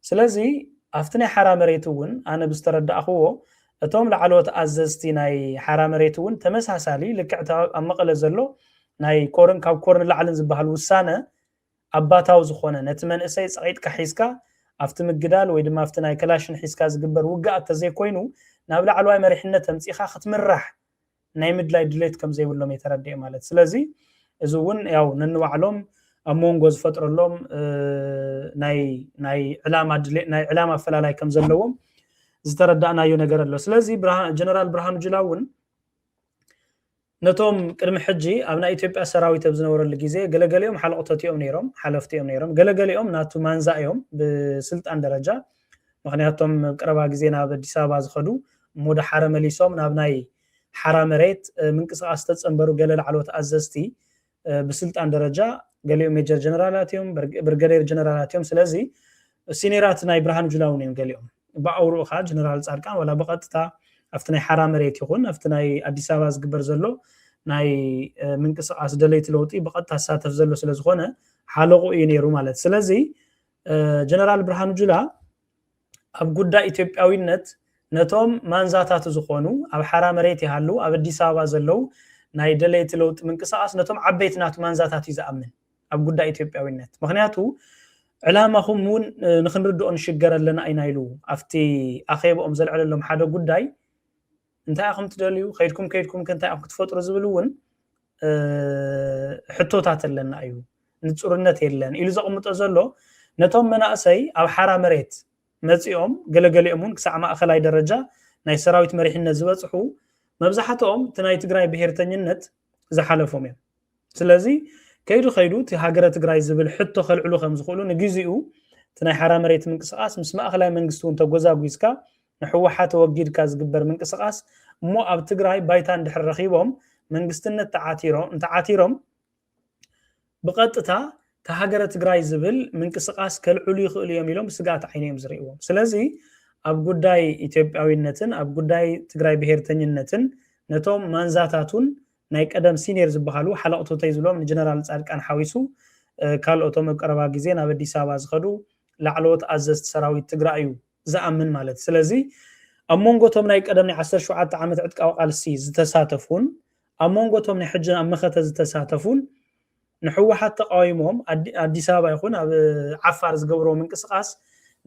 ስለዚ ኣብቲ ናይ ሓራ መሬት እውን ኣነ ብዝተረዳእክዎ እቶም ላዕለዎት ኣዘዝቲ ናይ ሓራ መሬት እውን ተመሳሳሊ ልክዕ ኣብ መቐለ ዘሎ ናይ ኮርን ካብ ኮርን ላዕልን ዝበሃል ውሳነ ኣባታዊ ዝኾነ ነቲ መንእሰይ ጸቒጥካ ሒዝካ ኣብቲ ምግዳል ወይ ድማ ኣብቲ ናይ ከላሽን ሒዝካ ዝግበር ውግኣት ተዘይኮይኑ ናብ ላዕለዋይ መሪሕነት ተምጺኻ ክትምራሕ ናይ ምድላይ ድሌት ከም ዘይብሎም የተረድኤ ማለት። ስለዚ እዚ እውን ያው ነንባዕሎም ኣብ መንጎ ዝፈጥረሎም ናይ ዕላማ ኣፈላላይ ከም ዘለዎም ዝተረዳእናዮ ነገር ኣሎ። ስለዚ ጀነራል ብርሃኑ ጁላ እውን ነቶም ቅድሚ ሕጂ ኣብ ናይ ኢትዮጵያ ሰራዊት ኣብ ዝነበረሉ ግዜ ገለገሊኦም ሓለቕቶት እዮም ነይሮም፣ ሓለፍቲ እዮም ነይሮም። ገለገሊኦም ናቱ ማንዛ እዮም ብስልጣን ደረጃ። ምክንያቶም ኣብ ቀረባ ግዜ ናብ ኣዲስ ኣበባ ዝኸዱ እሞ ደሓረ መሊሶም ናብ ናይ ሓራ መሬት ምንቅስቃስ ዝተፀንበሩ ገለ ላዕለዎት ኣዘዝቲ ብስልጣን ደረጃ ገሊኦም ሜጀር ጀነራላት እዮም፣ ብርገዴር ጀነራላት እዮም። ስለዚ ሲኒራት ናይ ብርሃኑ ጁላ እውን እዮም ገሊኦም። ብኣውርኡ ከዓ ጀነራል ጻድቃን ዋላ ብቐጥታ ኣብቲ ናይ ሓራ መሬት ይኹን ኣብቲ ናይ ኣዲስ ኣበባ ዝግበር ዘሎ ናይ ምንቅስቃስ ደለይቲ ለውጢ ብቐጥታ ዝሳተፍ ዘሎ ስለዝኾነ ሓለቑ እዩ ነይሩ ማለት። ስለዚ ጀነራል ብርሃኑ ጁላ ኣብ ጉዳይ ኢትዮጵያዊነት ነቶም ማንዛታቱ ዝኾኑ ኣብ ሓራ መሬት ይሃሉ ኣብ ኣዲስ ኣበባ ዘለዉ ናይ ደለይቲ ለውጢ ምንቅስቃስ ነቶም ዓበይቲ ናቱ ማንዛታት እዩ ዝኣምን ኣብ ጉዳይ ኢትዮጵያዊነት። ምክንያቱ ዕላማኹም እውን ንክንርድኦ ንሽገር ኣለና ኢና ኢሉ ኣብቲ ኣኼብኦም ዘልዐለሎም ሓደ ጉዳይ እንታይ ኢኹም ትደልዩ ከይድኩም ከይድኩም እንታይ ኢኹም ክትፈጥሩ ዝብል እውን ሕቶታት ኣለና እዩ። ንፁርነት የለን ኢሉ ዘቕምጦ ዘሎ ነቶም መናእሰይ ኣብ ሓራ መሬት መፂኦም ገለገሊኦም እውን ክሳዕ ማእኸላይ ደረጃ ናይ ሰራዊት መሪሕነት ዝበፅሑ መብዛሕትኦም እቲ ናይ ትግራይ ብሄርተኝነት ዝሓለፎም እዮም። ስለዚ ከይዱ ከይዱ እቲ ሃገረ ትግራይ ዝብል ሕቶ ከልዕሉ ከም ዝኽእሉ ንግዚኡ እቲ ናይ ሓራ መሬት ምንቅስቃስ ምስ ማእኸላይ መንግስቲ እውን ተጎዛጉዝካ ንሕወሓት ተወጊድካ ዝግበር ምንቅስቃስ እሞ ኣብ ትግራይ ባይታ እንድሕር ረኺቦም መንግስትነት ተዓቲሮም እንተዓቲሮም ብቐጥታ ተሃገረ ትግራይ ዝብል ምንቅስቃስ ከልዕሉ ይኽእሉ እዮም ኢሎም ብስግኣት ዓይኒ እዮም ዝርእዎም። ስለዚ ኣብ ጉዳይ ኢትዮጵያዊነትን ኣብ ጉዳይ ትግራይ ብሄርተኝነትን ነቶም ማንዛታቱን ናይ ቀደም ሲኒየር ዝበሃሉ ሓለቕቶተይ ዝብሎም ንጀነራል ፃድቃን ሓዊሱ ካልኦቶም ኣብ ቀረባ ግዜ ናብ ኣዲስ ኣበባ ዝኸዱ ላዕለዎት ኣዘዝቲ ሰራዊት ትግራይ እዩ ዝኣምን ማለት። ስለዚ ኣብ መንጎቶም ናይ ቀደም ናይ ዓሰርተ ሸውዓተ ዓመት ዕጥቃዊ ቃልሲ ዝተሳተፉን ኣብ መንጎቶም ናይ ሕጂ ኣብ መኸተ ዝተሳተፉን ንሕወሓት ተቃዊሞም ኣዲስ ኣበባ ይኹን ኣብ ዓፋር ዝገብርዎ ምንቅስቃስ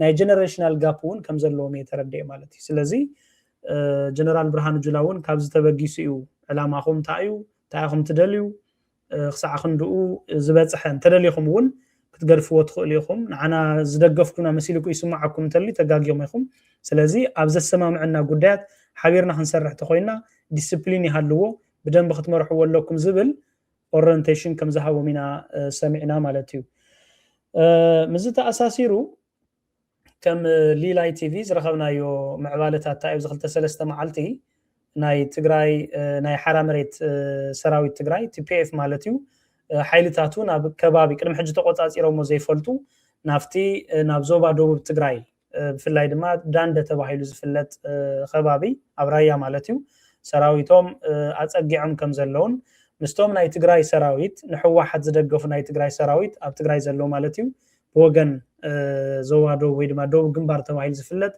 ናይ ጀነሬሽናል ጋፕ እውን ከም ዘለዎም እየ ተረድኤ ማለት እዩ። ስለዚ ጀነራል ብርሃኑ ጁላ እውን ካብዚ ተበጊሱ እዩ ዕላማኹም እንታይ እዩ እንታይ ኢኹም ትደልዩ ክሳዕ ክንድኡ ዝበፅሐ እንተደሊኹም እውን ክትገድፍዎ ትኽእሉ ኢኹም። ንዓና ዝደገፍኩና መሲልኩ ይስማዓኩም እንተልዩ ተጋጊኹም ኢኹም። ስለዚ ኣብ ዘሰማምዐና ጉዳያት ሓቢርና ክንሰርሕ ተኮይና ዲስፕሊን ይሃልዎ ብደንቢ ክትመርሕዎ ኣለኩም ዝብል ኦሪንቴሽን ከም ዝሃቦም ኢና ሰሚዕና ማለት እዩ። ምስዚ ተኣሳሲሩ ከም ሊላይ ቲቪ ዝረኸብናዮ ምዕባለታት እንታይ እዩ? ኣብዚ ክልተ ሰለስተ መዓልቲ ናይ ትግራይ ናይ ሓራ መሬት ሰራዊት ትግራይ ቲፒኤፍ ማለት እዩ ሓይልታቱ ናብ ከባቢ ቅድሚ ሕጂ ተቆፃፂሮሞ ዘይፈልጡ ናብቲ ናብ ዞባ ደቡብ ትግራይ ብፍላይ ድማ ዳንደ ተባሂሉ ዝፍለጥ ከባቢ ኣብ ራያ ማለት እዩ ሰራዊቶም ኣፀጊዖም ከም ዘለውን ምስቶም ናይ ትግራይ ሰራዊት ንሕወሓት ዝደገፉ ናይ ትግራይ ሰራዊት ኣብ ትግራይ ዘለዉ ማለት እዩ ብወገን ዞባ ደቡብ ወይ ድማ ደቡብ ግንባር ተባሂሉ ዝፍለጥ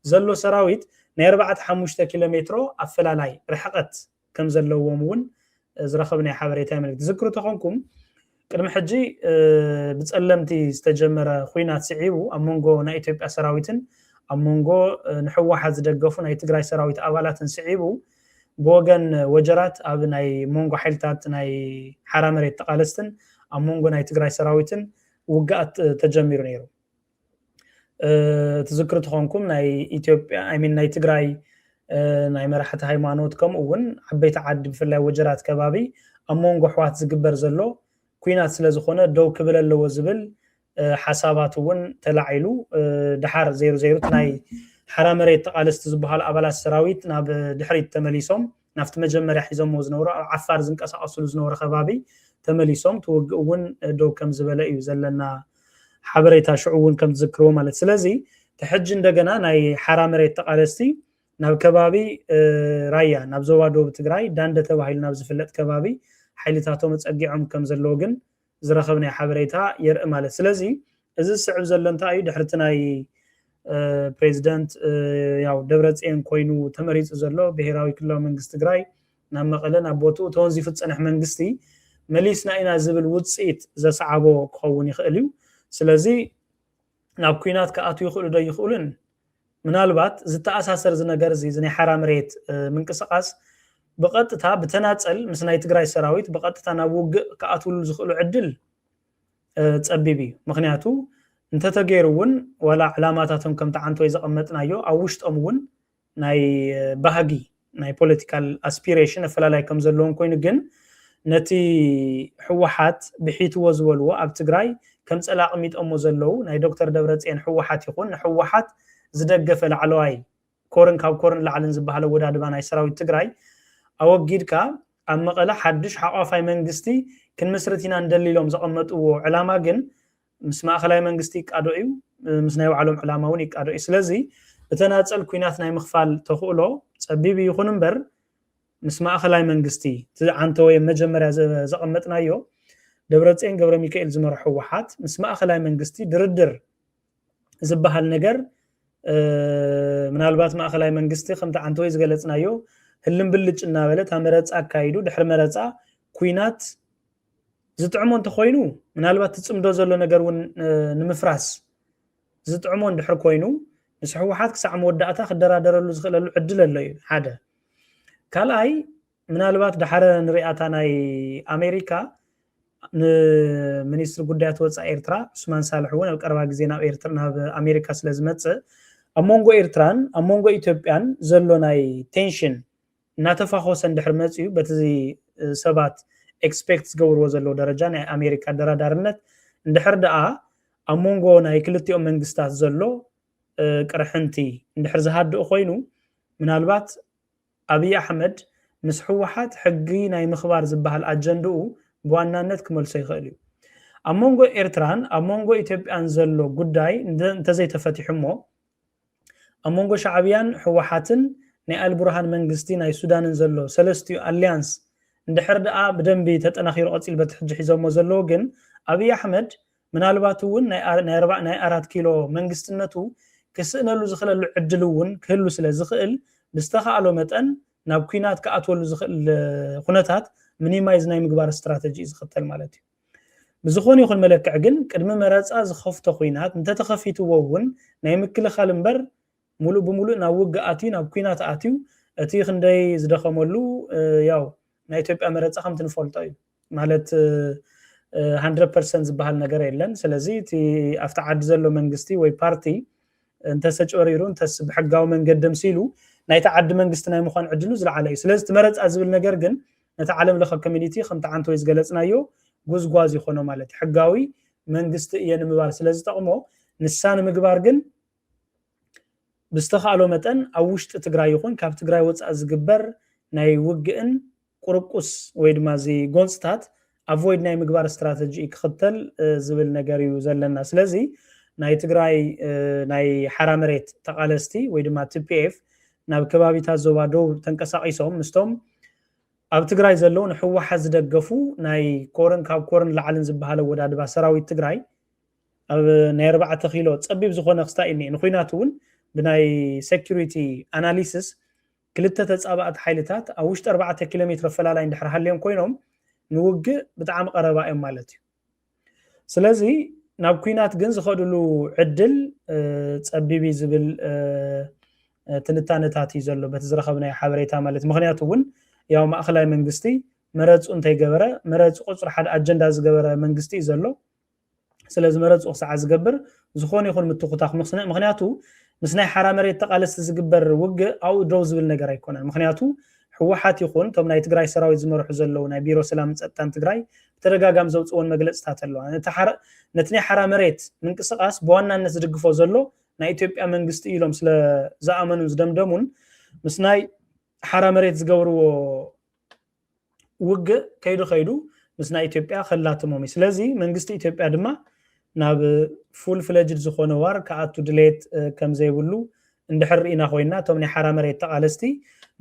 ዘሎ ሰራዊት ናይ ኣርባዕተ ሓሙሽተ ኪሎ ሜትሮ ኣፈላላይ ርሕቐት ከም ዘለዎም እውን ዝረኸብናዮ ሓበሬታ የመልክት። ትዝክሩ ተኾንኩም ቅድሚ ሕጂ ብፀለምቲ ዝተጀመረ ኹናት ስዒቡ ኣብ መንጎ ናይ ኢትዮጵያ ሰራዊትን ኣብ መንጎ ንሕወሓት ዝደገፉ ናይ ትግራይ ሰራዊት ኣባላትን ስዒቡ ብወገን ወጀራት ኣብ ናይ መንጎ ሓይልታት ናይ ሓራ መሬት ተቃለስትን ኣብ መንጎ ናይ ትግራይ ሰራዊትን ውግኣት ተጀሚሩ ነይሩ። ትዝክሩ ተኾንኩም ናይ ኢትዮጵያ ሚን ናይ ትግራይ ናይ መራሕቲ ሃይማኖት ከምኡ እውን ዓበይቲ ዓዲ ብፍላይ ወጀራት ከባቢ ኣብ መንጎ ኣሕዋት ዝግበር ዘሎ ኩናት ስለዝኾነ ደው ክብል ኣለዎ ዝብል ሓሳባት እውን ተላዒሉ ድሓር ዘይሩ ዘይሩት ናይ ሓራ መሬት ተቃለስቲ ዝበሃሉ ኣባላት ሰራዊት ናብ ድሕሪት ተመሊሶም ናብቲ መጀመርያ ሒዞሞ ዝነበሩ ኣብ ዓፋር ዝንቀሳቀስሉ ዝነበሩ ከባቢ ተመሊሶም ትውግእ እውን ደው ከም ዝበለ እዩ ዘለና ሓበሬታ ሽዑ እውን ከም ትዝክርዎ ማለት ስለዚ ተሕጂ እንደገና ናይ ሓራ መሬት ተቃለስቲ ናብ ከባቢ ራያ ናብ ዞባ ደቡብ ትግራይ ዳንደ ተባሂሉ ናብ ዝፍለጥ ከባቢ ሓይልታቶም ኣፀጊዖም ከም ዘለዎ ግን ዝረኸብናዮ ሓበሬታ የርኢ ማለት ስለዚ እዚ ዝስዕብ ዘሎ እንታይ እዩ ድሕርቲ ናይ ፕሬዚደንት ያው ደብረፅየን ኮይኑ ተመሪፁ ዘሎ ብሄራዊ ክልላዊ መንግስቲ ትግራይ ናብ መቐለ ናብ ቦትኡ ተወንዚፉ ዝፀንሕ መንግስቲ መሊስና ኢና ዝብል ውፅኢት ዘሰዓቦ ክኸውን ይኽእል እዩ። ስለዚ ናብ ኩናት ክኣትዉ ይኽእሉ ዶ ይኽእሉን? ምናልባት ዝተኣሳሰር እዚ ነገር እዚ፣ እዚ ናይ ሓራ መሬት ምንቅስቃስ ብቐጥታ ብተናፀል ምስ ናይ ትግራይ ሰራዊት ብቐጥታ ናብ ውግእ ክኣትውሉ ዝኽእሉ ዕድል ፀቢብ እዩ። ምክንያቱ እንተተገይሩ እውን ዋላ ዕላማታቶም ከምቲ ዓንተወይ ዘቐመጥናዮ ኣብ ውሽጦም እውን ናይ ባህጊ ናይ ፖለቲካል ኣስፒሬሽን ኣፈላላይ ከም ዘለዎም ኮይኑ ግን ነቲ ህወሓት ብሒትዎ ዝበልዎ ኣብ ትግራይ ከም ፀላ ኣቕሚጦሞ ዘለዉ ናይ ዶክተር ደብረፅዮን ህወሓት ይኹን ንህወሓት ዝደገፈ ላዕለዋይ ኮርን ካብ ኮርን ላዕልን ዝበሃል ኣወዳድባ ናይ ሰራዊት ትግራይ ኣወጊድካ ኣብ መቐለ ሓድሽ ሓቋፋይ መንግስቲ ክንምስርት ኢና እንደሊ ኢሎም ዘቐመጥዎ ዕላማ ግን ምስ ማእኸላይ መንግስቲ ይቃዶ እዩ፣ ምስ ናይ ባዕሎም ዕላማ እውን ይቃዶ እዩ። ስለዚ ብተናፀል ኩናት ናይ ምኽፋል ተኽእሎ ፀቢብ ይኹን እምበር ምስ ማእኸላይ መንግስቲ እቲ ዓንተወይ መጀመርያ ዘቐመጥናዮ ደብረፅዮን ገብረ ሚካኤል ዝመርሖ ህወሓት ምስ ማእኸላይ መንግስቲ ድርድር ዝበሃል ነገር ምናልባት ማእኸላይ መንግስቲ ከምቲ ዓንተወይ ዝገለፅናዮ ህልም ብልጭ እናበለ እታ መረፃ ኣካይዱ ድሕሪ መረፃ ኩናት ዝጥዕሞ እንተኮይኑ ምናልባት ትፅምዶ ዘሎ ነገር እውን ንምፍራስ ዝጥዕሞ እንድሕር ኮይኑ ምስ ህወሓት ክሳዕ መወዳእታ ክደራደረሉ ዝኽእለሉ ዕድል ኣሎ እዩ ሓደ። ካልኣይ ምናልባት ዳሓረ ንሪኣታ ናይ ኣሜሪካ ንሚኒስትሪ ጉዳያት ወፃኢ ኤርትራ ዑስማን ሳልሕ እውን ኣብ ቀረባ ግዜ ናብ ኤርትራ ናብ ኣሜሪካ ስለ ዝመፅእ ኣብ መንጎ ኤርትራን ኣብ መንጎ ኢትዮጵያን ዘሎ ናይ ቴንሽን እናተፋኾሰ እንድሕር መፅዩ በቲ ሰባት ኤክስፔክት ዝገብርዎ ዘለዉ ደረጃ ናይ ኣሜሪካ ኣደራዳርነት እንድሕር ደኣ ኣብ መንጎ ናይ ክልቲኦም መንግስታት ዘሎ ቅርሕንቲ እንድሕር ዝሃድእ ኮይኑ ምናልባት ኣብይ ኣሕመድ ምስ ህወሓት ሕጊ ናይ ምኽባር ዝበሃል ኣጀንድኡ ብዋናነት ክመልሶ ይኽእል እዩ። ኣብ መንጎ ኤርትራን ኣብ መንጎ ኢትዮጵያን ዘሎ ጉዳይ እንተዘይተፈቲሑ እሞ ኣብ መንጎ ሻዕብያን ህወሓትን ናይ ኣልቡርሃን መንግስቲ ናይ ሱዳንን ዘሎ ሰለስቲኡ ኣሊያንስ እንድሕር ደኣ ብደንቢ ተጠናኺሩ ቀፂል በቲ ሕጂ ሒዞሞ ዘለዉ ግን ኣብይ ኣሕመድ ምናልባት እውን ናይ ኣራት ኪሎ መንግስትነቱ ክስእነሉ ዝኽእለሉ ዕድል እውን ክህሉ ስለ ዝኽእል ብዝተኻእሎ መጠን ናብ ኩናት ክኣትወሉ ዝኽእል ኩነታት ሚኒማይዝ ናይ ምግባር ስትራተጂ እዩ ዝኽተል ማለት እዩ። ብዝኾነ ይኹን መለክዕ ግን ቅድሚ መረፃ ዝኸፍቶ ኩናት እንተተኸፊትዎ እውን ናይ ምክልኻል እምበር ሙሉእ ብሙሉእ ናብ ውግእ ኣትዩ ናብ ኩናት ኣትዩ እቲ ክንደይ ዝደኸመሉ ያው ናይ ኢትዮጵያ መረፃ ከምቲ ንፈልጦ እዩ ማለት ሃንድረድ ፐርሰንት ዝበሃል ነገር የለን። ስለዚ እቲ ኣብቲ ዓዲ ዘሎ መንግስቲ ወይ ፓርቲ እንተሰጭበሪሩ እንተስ ብሕጋዊ መንገዲ ምሲሉ ናይቲ ዓዲ መንግስቲ ናይ ምዃን ዕድሉ ዝለዓለ እዩ። ስለዚ እቲ መረፃ ዝብል ነገር ግን ነቲ ዓለም ለኸ ኮሚኒቲ ከምቲ ዓንተወይ ዝገለፅናዮ ጉዝጓዝ ይኾኖ ማለት ሕጋዊ መንግስቲ እየ ንምባል ስለ ዝጠቕሞ ንሳ ንምግባር ግን ብዝተኻእሎ መጠን ኣብ ውሽጢ ትግራይ ይኹን ካብ ትግራይ ወፃእ ዝግበር ናይ ውግእን ቁርቁስ ወይ ድማ እዚ ጎንፅታት ኣቮይድ ናይ ምግባር ስትራተጂ ክኽተል ዝብል ነገር እዩ ዘለና። ስለዚ ናይ ትግራይ ናይ ሓራ መሬት ተቓለስቲ ወይ ድማ ቲ ፒ ኤፍ ናብ ከባቢታት ዞባ ደቡብ ተንቀሳቒሶም ምስቶም ኣብ ትግራይ ዘለዉ ንህወሓት ዝደገፉ ናይ ኮርን ካብ ኮርን ላዕልን ዝበሃል ኣወዳድባ ሰራዊት ትግራይ ኣብ ናይ ኣርባዕተ ኪሎ ፀቢብ ዝኾነ ክስታይ እኒኤ ንኩናት እውን ብናይ ሴኪሪቲ ኣናሊሲስ ክልተ ተፃባእቲ ሓይልታት ኣብ ውሽጢ ኣርባዕተ ኪሎ ሜትር ኣፈላላይ እንድሕር ሃልዮም ኮይኖም ንውግእ ብጣዕሚ ቀረባ እዮም ማለት እዩ። ስለዚ ናብ ኩናት ግን ዝኸድሉ ዕድል ፀቢብ እዩ ዝብል ትንታነታት እዩ ዘሎ በቲ ዝረኸብናዮ ሓበሬታ ማለት ምክንያቱ እውን ያው ማእኸላይ መንግስቲ መረፁ እንተይገበረ መረፁ ቁፅሪ ሓደ ኣጀንዳ ዝገበረ መንግስቲ እዩ ዘሎ። ስለዚ መረፁ ክሳዓ ዝገብር ዝኾነ ይኹን ምትኩታኽ ምክንያቱ ምስ ናይ ሓራ መሬት ተቓለስቲ ዝግበር ውግእ ኣብኡ ደው ዝብል ነገር ኣይኮነን። ምክንያቱ ህወሓት ይኹን እቶም ናይ ትግራይ ሰራዊት ዝመርሑ ዘለዉ ናይ ቢሮ ሰላምን ፀጥታን ትግራይ ብተደጋጋሚ ዘውፅእዎን መግለፅታት ኣለዋ። ነቲ ናይ ሓራ መሬት ምንቅስቃስ ብዋናነት ዝድግፎ ዘሎ ናይ ኢትዮጵያ መንግስቲ ኢሎም ስለ ዝኣመኑን ዝደምደሙን ምስ ናይ ሓራ መሬት ዝገብርዎ ውግእ ከይዱ ከይዱ ምስ ናይ ኢትዮጵያ ከላትሞም እዩ። ስለዚ መንግስቲ ኢትዮጵያ ድማ ናብ ፉል ፍለጅድ ዝኾነ ዋር ክኣቱ ድሌት ከም ዘይብሉ እንድሕር ርኢና ኮይና እቶም ናይ ሓራ መሬት ተቓለስቲ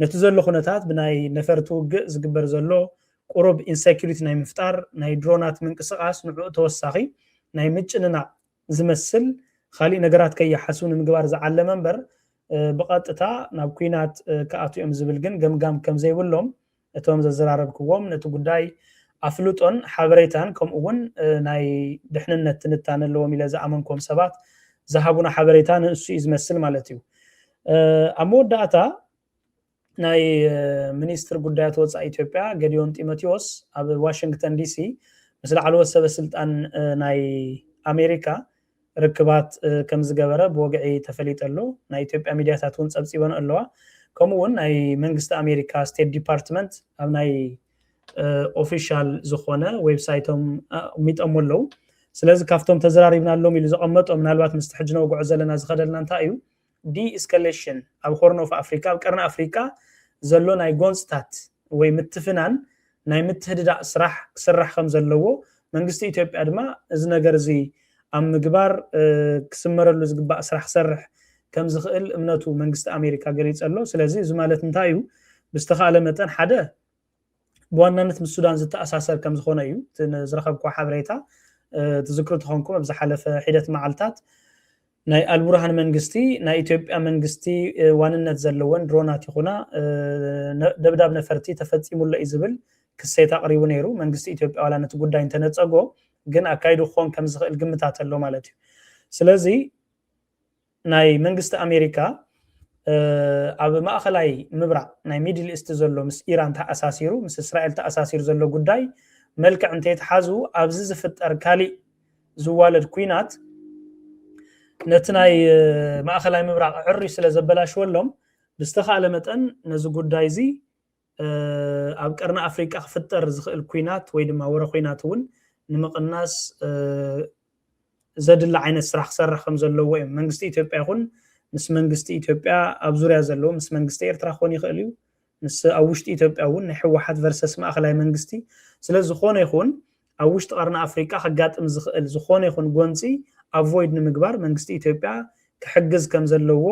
ነቲ ዘሎ ኩነታት ብናይ ነፈርቲ ውግእ ዝግበር ዘሎ ቁሩብ ኢንሴኪሪቲ ናይ ምፍጣር ናይ ድሮናት ምንቅስቃስ ንዕኡ ተወሳኺ ናይ ምጭንናቕ ዝመስል ካሊእ ነገራት ከይሓስቡ ንምግባር ዝዓለመ እምበር ብቐጥታ ናብ ኩናት ክኣትዮም ዝብል ግን ገምጋም ከም ዘይብሎም እቶም ዘዘራረብክዎም ነቲ ጉዳይ ኣፍልጦን ሓበሬታን ከምኡ እውን ናይ ድሕንነት ትንታነ ኣለዎም ኢለ ዝኣመንኮም ሰባት ዝሃቡና ሓበሬታ ንእሱ እዩ ዝመስል ማለት እዩ። ኣብ መወዳእታ ናይ ሚኒስትር ጉዳያት ወፃኢ ኢትዮጵያ ገዲዮን ጢሞቴዎስ ኣብ ዋሽንግተን ዲሲ ምስ ላዕለዎት ሰበ ስልጣን ናይ ኣሜሪካ ርክባት ከም ዝገበረ ብወግዒ ተፈሊጠ ኣሎ። ናይ ኢትዮጵያ ሚዲያታት እውን ፀብፂበን ኣለዋ። ከምኡ እውን ናይ መንግስቲ ኣሜሪካ ስቴት ዲፓርትመንት ኣብ ናይ ኦፊሻል ዝኾነ ዌብሳይቶም ኣቕሚጦም ኣለዉ። ስለዚ ካብቶም ተዘራሪብናሎም ኢሉ ዘቐመጦ ምናልባት ምስቲ ሕጂ ነውግዖ ዘለና ዝኸደልና እንታይ እዩ? ዲኢስካሌሽን ኣብ ሆርን ኦፍ ኣፍሪካ ኣብ ቀርኒ ኣፍሪካ ዘሎ ናይ ጎንፅታት ወይ ምትፍናን ናይ ምትህድዳእ ስራሕ ክስራሕ ከም ዘለዎ መንግስቲ ኢትዮጵያ ድማ እዚ ነገር እዚ ኣብ ምግባር ክስመረሉ ዝግባእ ስራሕ ክሰርሕ ከም ዝኽእል እምነቱ መንግስቲ ኣሜሪካ ገሊፀ ኣሎ። ስለዚ እዚ ማለት እንታይ እዩ? ብዝተኻእለ መጠን ሓደ ብዋናነት ምስ ሱዳን ዝተኣሳሰር ከም ዝኾነ እዩ ዝረኸብኩ ሓበሬታ። ትዝክሩ ተኾንኩም ኣብ ዝሓለፈ ሒደት መዓልታት ናይ ኣልቡርሃን መንግስቲ ናይ ኢትዮጵያ መንግስቲ ዋንነት ዘለወን ድሮናት ይኹና ደብዳብ ነፈርቲ ተፈፂሙሎ እዩ ዝብል ክሴት ኣቕሪቡ ነይሩ። መንግስቲ ኢትዮጵያ ዋላ ነቲ ጉዳይ እንተነፀጎ ግን ኣካይዱ ክኾን ከም ዝኽእል ግምታት ኣሎ ማለት እዩ። ስለዚ ናይ መንግስቲ ኣሜሪካ ኣብ ማእኸላይ ምብራቕ ናይ ሚድል ኢስት ዘሎ ምስ ኢራን ተኣሳሲሩ ምስ እስራኤል ተኣሳሲሩ ዘሎ ጉዳይ መልክዕ እንተይተሓዙ ኣብዚ ዝፍጠር ካሊእ ዝዋለድ ኩናት ነቲ ናይ ማእኸላይ ምብራቕ ዕሪ ስለ ዘበላሽወሎም ብዝተኻእለ መጠን ነዚ ጉዳይ እዚ ኣብ ቀርኒ ኣፍሪቃ ክፍጠር ዝኽእል ኩናት ወይ ድማ ወረ ኩናት እውን ንምቕናስ ዘድሊ ዓይነት ስራሕ ክሰርሕ ከም ዘለዎ እዮም። መንግስቲ ኢትዮጵያ ይኹን ምስ መንግስቲ ኢትዮጵያ ኣብ ዙርያ ዘለዎ ምስ መንግስቲ ኤርትራ ክኾን ይኽእል እዩ። ምስ ኣብ ውሽጢ ኢትዮጵያ እውን ናይ ህወሓት ቨርሰስ ማእኸላይ መንግስቲ ስለ ዝኾነ ይኹን ኣብ ውሽጢ ቀርኒ ኣፍሪቃ ከጋጥም ዝኽእል ዝኾነ ይኹን ጎንፂ ኣቮይድ ንምግባር መንግስቲ ኢትዮጵያ ክሕግዝ ከም ዘለዎ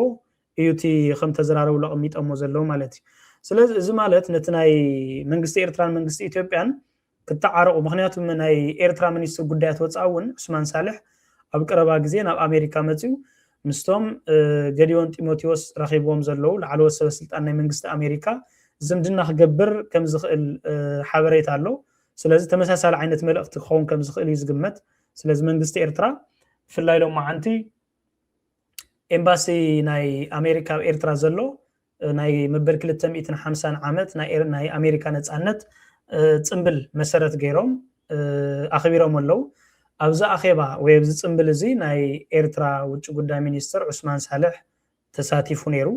እዩ እቲ ከም ተዘራረቡ ለቕሚጠሞ ዘለዉ ማለት እዩ። ስለዚ እዚ ማለት ነቲ ናይ መንግስቲ ኤርትራን መንግስቲ ኢትዮጵያን ክተዓረቑ ምክንያቱ ናይ ኤርትራ ሚኒስትር ጉዳያት ወፃኢ እውን ዑስማን ሳልሕ ኣብ ቀረባ ግዜ ናብ ኣሜሪካ መፅኡ ምስቶም ገዲዮን ጢሞቴዎስ ረኺብዎም ዘለዉ ላዕለዎት ሰበ ስልጣን ናይ መንግስቲ ኣሜሪካ ዝምድና ክገብር ከም ዝኽእል ሓበሬታ ኣሎ። ስለዚ ተመሳሳሊ ዓይነት መልእኽቲ ክኸውን ከም ዝኽእል እዩ ዝግመት። ስለዚ መንግስቲ ኤርትራ ብፍላይ ሎማዓንቲ ኤምባሲ ናይ ኣሜሪካ ኣብ ኤርትራ ዘሎ ናይ መበል ክልተ ሚእትን ሓምሳን ዓመት ናይ ኣሜሪካ ነፃነት ፅምብል መሰረት ገይሮም ኣኽቢሮም ኣለዉ። ኣብዚ ኣኼባ ወይ ኣብዚ ፅምብል እዚ ናይ ኤርትራ ውጭ ጉዳይ ሚኒስትር ዑስማን ሳልሕ ተሳቲፉ ነይሩ።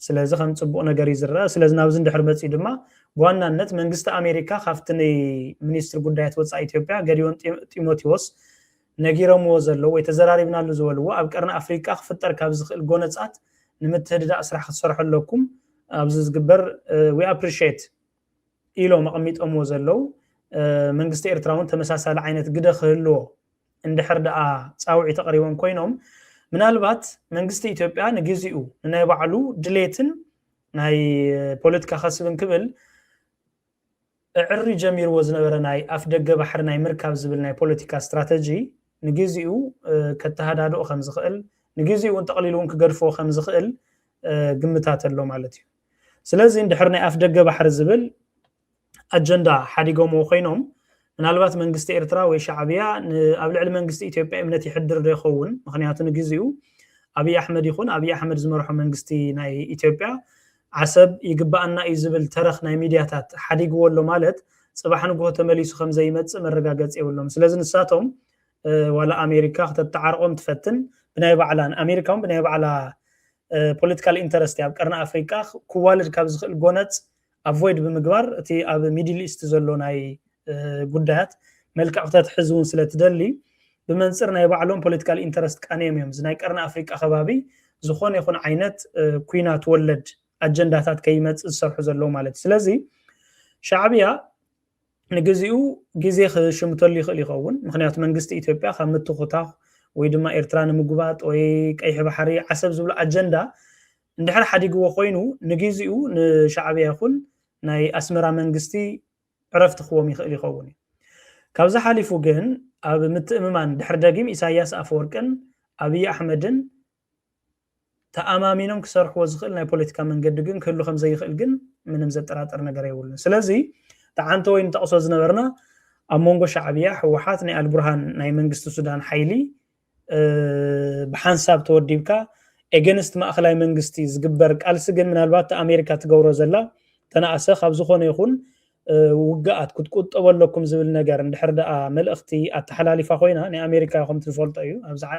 ስለዚ ከም ፅቡቕ ነገር እዩ ዝረአ። ስለዚ ናብዚ እንድሕር መፅኡ ድማ ብዋናነት መንግስቲ ኣሜሪካ ካብቲ ሚኒስትሪ ጉዳያት ወፃኢ ኢትዮጵያ ገዲዮን ጢሞቴዎስ ነጊሮምዎ ዘለዉ ወይ ተዘራሪብናሉ ዝበልዎ ኣብ ቀርኒ ኣፍሪቃ ክፍጠር ካብ ዝኽእል ጎነፃት ንምትህድዳእ ስራሕ ክትሰርሑ ኣለኩም ኣብዚ ዝግበር we appreciate ኢሎም ኣቐሚጦምዎ ዘለዉ መንግስቲ ኤርትራ እውን ተመሳሳሊ ዓይነት ግደ ክህልዎ እንድሕር ደኣ ፃውዒት ኣቕሪቦም ኮይኖም ምናልባት መንግስቲ ኢትዮጵያ ንግዚኡ ንናይ ባዕሉ ድሌትን ናይ ፖለቲካ ከስብን ክብል እዕሪ ጀሚርዎ ዝነበረ ናይ ኣፍ ደገ ባሕሪ ናይ ምርካብ ዝብል ናይ ፖለቲካ ስትራተጂ ንግዚኡ ከተሃዳድኦ ከም ዝኽእል ንግዚኡ እውን ጠቕሊሉ እውን ክገድፍዎ ከም ዝኽእል ግምታት ኣሎ ማለት እዩ። ስለዚ እንድሕር ናይ ኣፍ ደገ ባሕሪ ዝብል ኣጀንዳ ሓዲጎምዎ ኮይኖም ምናልባት መንግስቲ ኤርትራ ወይ ሻዕብያ ኣብ ልዕሊ መንግስቲ ኢትዮጵያ እምነት ይሕድር ዶ ይኸውን? ምክንያቱ ንግዚኡ ኣብይ ኣሕመድ ይኹን ኣብይ ኣሕመድ ዝመርሖ መንግስቲ ናይ ኢትዮጵያ ዓሰብ ይግባኣና እዩ ዝብል ተረኽ ናይ ሚድያታት ሓዲግዎ ኣሎ ማለት ፅባሕ ንግሆ ተመሊሱ ከም ዘይመፅእ መረጋገፂ የብሎም። ስለዚ ንሳቶም ዋላ ኣሜሪካ ክተተዓርቆም ትፈትን ብናይ ባዕላን ኣሜሪካ እውን ብናይ ባዕላ ፖለቲካል ኢንተረስት ኣብ ቀርኒ ኣፍሪቃ ክዋልድ ካብ ዝኽእል ጎነፅ ኣቮይድ ብምግባር እቲ ኣብ ሚድል ኢስት ዘሎ ናይ ጉዳያት መልክዕ ክተትሕዝ እውን ስለ ትደሊ ብመንፅር ናይ ባዕሎም ፖለቲካል ኢንተረስት ቃንዮም እዮም እዚ ናይ ቀርኒ ኣፍሪቃ ከባቢ ዝኾነ ይኹን ዓይነት ኩናት ወለድ ኣጀንዳታት ከይመፅእ ዝሰርሑ ዘለዉ ማለት እዩ። ስለዚ ሻዕብያ ንግዚኡ ግዜ ክሽምተሉ ይኽእል ይኸውን። ምክንያቱ መንግስቲ ኢትዮጵያ ካብ ምትኹታኽ ወይ ድማ ኤርትራ ንምጉባጥ ወይ ቀይሕ ባሕሪ ዓሰብ ዝብሎ ኣጀንዳ እንድሕር ሓዲግዎ ኮይኑ ንግዚኡ ንሻዕብያ ይኹን ናይ ኣስመራ መንግስቲ ዕረፍቲ ክዎም ይኽእል ይኸውን እዩ። ካብዚ ሓሊፉ ግን ኣብ ምትእምማን ድሕር ደጊም ኢሳያስ ኣፈወርቅን ኣብይ ኣሕመድን ተኣማሚኖም ክሰርሕዎ ዝኽእል ናይ ፖለቲካ መንገዲ ግን ክህሉ ከም ዘይኽእል ግን ምንም ዘጠራጥር ነገር የብሉን። ስለዚ ተዓንተ ወይ ንጠቕሶ ዝነበርና ኣብ መንጎ ሻዕብያ፣ ህወሓት፣ ናይ ኣልቡርሃን ናይ መንግስቲ ሱዳን ሓይሊ ብሓንሳብ ተወዲብካ ኤገንስት ማእኸላይ መንግስቲ ዝግበር ቃልሲ ግን ምናልባት ኣሜሪካ ትገብሮ ዘላ ተናእሰ ካብ ዝኾነ ይኹን ውግኣት ክትቁጠቡ ኣለኩም ዝብል ነገር እንድሕር ደኣ መልእኽቲ ኣተሓላሊፋ ኮይና፣ ናይ ኣሜሪካ ከምቲ ንፈልጦ እዩ፣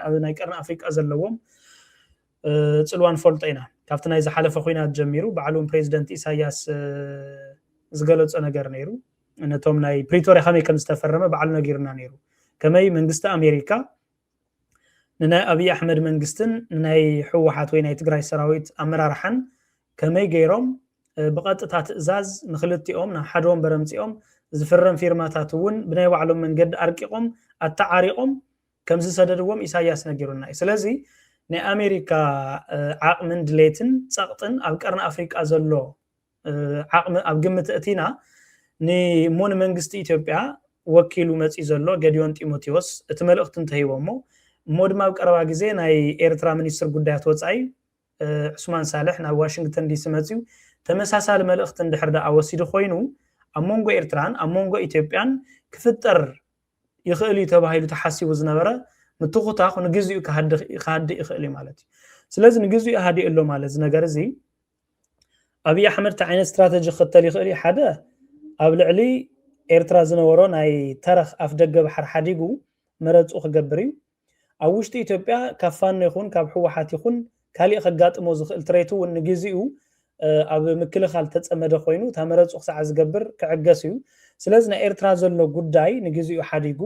ኣብ ናይ ቀርኒ ኣፍሪቃ ዘለዎም ፅልዋ ንፈልጦ ኢና። ካብቲ ናይ ዝሓለፈ ኩናት ጀሚሩ ባዕሉ ፕሬዚደንት ኢሳያስ ዝገለፆ ነገር ነይሩ። ነቶም ናይ ፕሪቶሪያ ከመይ ከም ዝተፈረመ ባዕሉ ነጊሩና ነይሩ። ከመይ መንግስቲ ኣሜሪካ ንናይ ኣብይ ኣሕመድ መንግስትን ንናይ ህወሓት ወይ ናይ ትግራይ ሰራዊት ኣመራርሓን ከመይ ገይሮም ብቐጥታ ትእዛዝ ንክልቲኦም ናብ ሓደ ወንበር ኣምፂኦም ዝፍረም ፊርማታት እውን ብናይ ባዕሎም መንገዲ ኣርቂቖም ኣተዓሪቖም ከም ዝሰደድዎም ኢሳያስ ነጊሩና እዩ። ስለዚ ናይ ኣሜሪካ ዓቕምን ድሌትን ፀቕጥን ኣብ ቀርኒ ኣፍሪቃ ዘሎ ዓቕሚ ኣብ ግምት እቲና ንሞ ንመንግስቲ ኢትዮጵያ ወኪሉ መፂኡ ዘሎ ገዲዮን ጢሞቴዎስ እቲ መልእኽቲ እንተሂቦ እሞ እሞ ድማ ኣብ ቀረባ ግዜ ናይ ኤርትራ ሚኒስትር ጉዳያት ወፃኢ ዑስማን ሳልሕ ናብ ዋሽንግተን ዲሲ መፅዩ ተመሳሳሊ መልእኽቲ እንድሕር ደኣ ወሲዱ ኮይኑ ኣብ መንጎ ኤርትራን ኣብ መንጎ ኢትዮጵያን ክፍጠር ይኽእል እዩ ተባሂሉ ተሓሲቡ ዝነበረ ምትኹታኽ ንግዚኡ ክሃድእ ይኽእል እዩ ማለት እዩ። ስለዚ ንግዚኡ ሃዲኡ ኣሎ ማለት እዚ ነገር እዚ ኣብይ ኣሕመድ እንታይ ዓይነት ስትራተጂ ክኽተል ይኽእል እዩ? ሓደ ኣብ ልዕሊ ኤርትራ ዝነበሮ ናይ ተረኽ ኣፍ ደገ ባሕሪ ሓዲጉ መረፅኡ ክገብር እዩ። ኣብ ውሽጢ ኢትዮጵያ ካብ ፋኖ ይኹን ካብ ህወሓት ይኹን ካሊእ ከጋጥሞ ዝኽእል ትሬት እውን ንግዚኡ ኣብ ምክልኻል ተፀመደ ኮይኑ እታ መረፁ ክሳዕ ዝገብር ክዕገስ እዩ። ስለዚ ናይ ኤርትራ ዘሎ ጉዳይ ንግዚኡ ሓዲጉ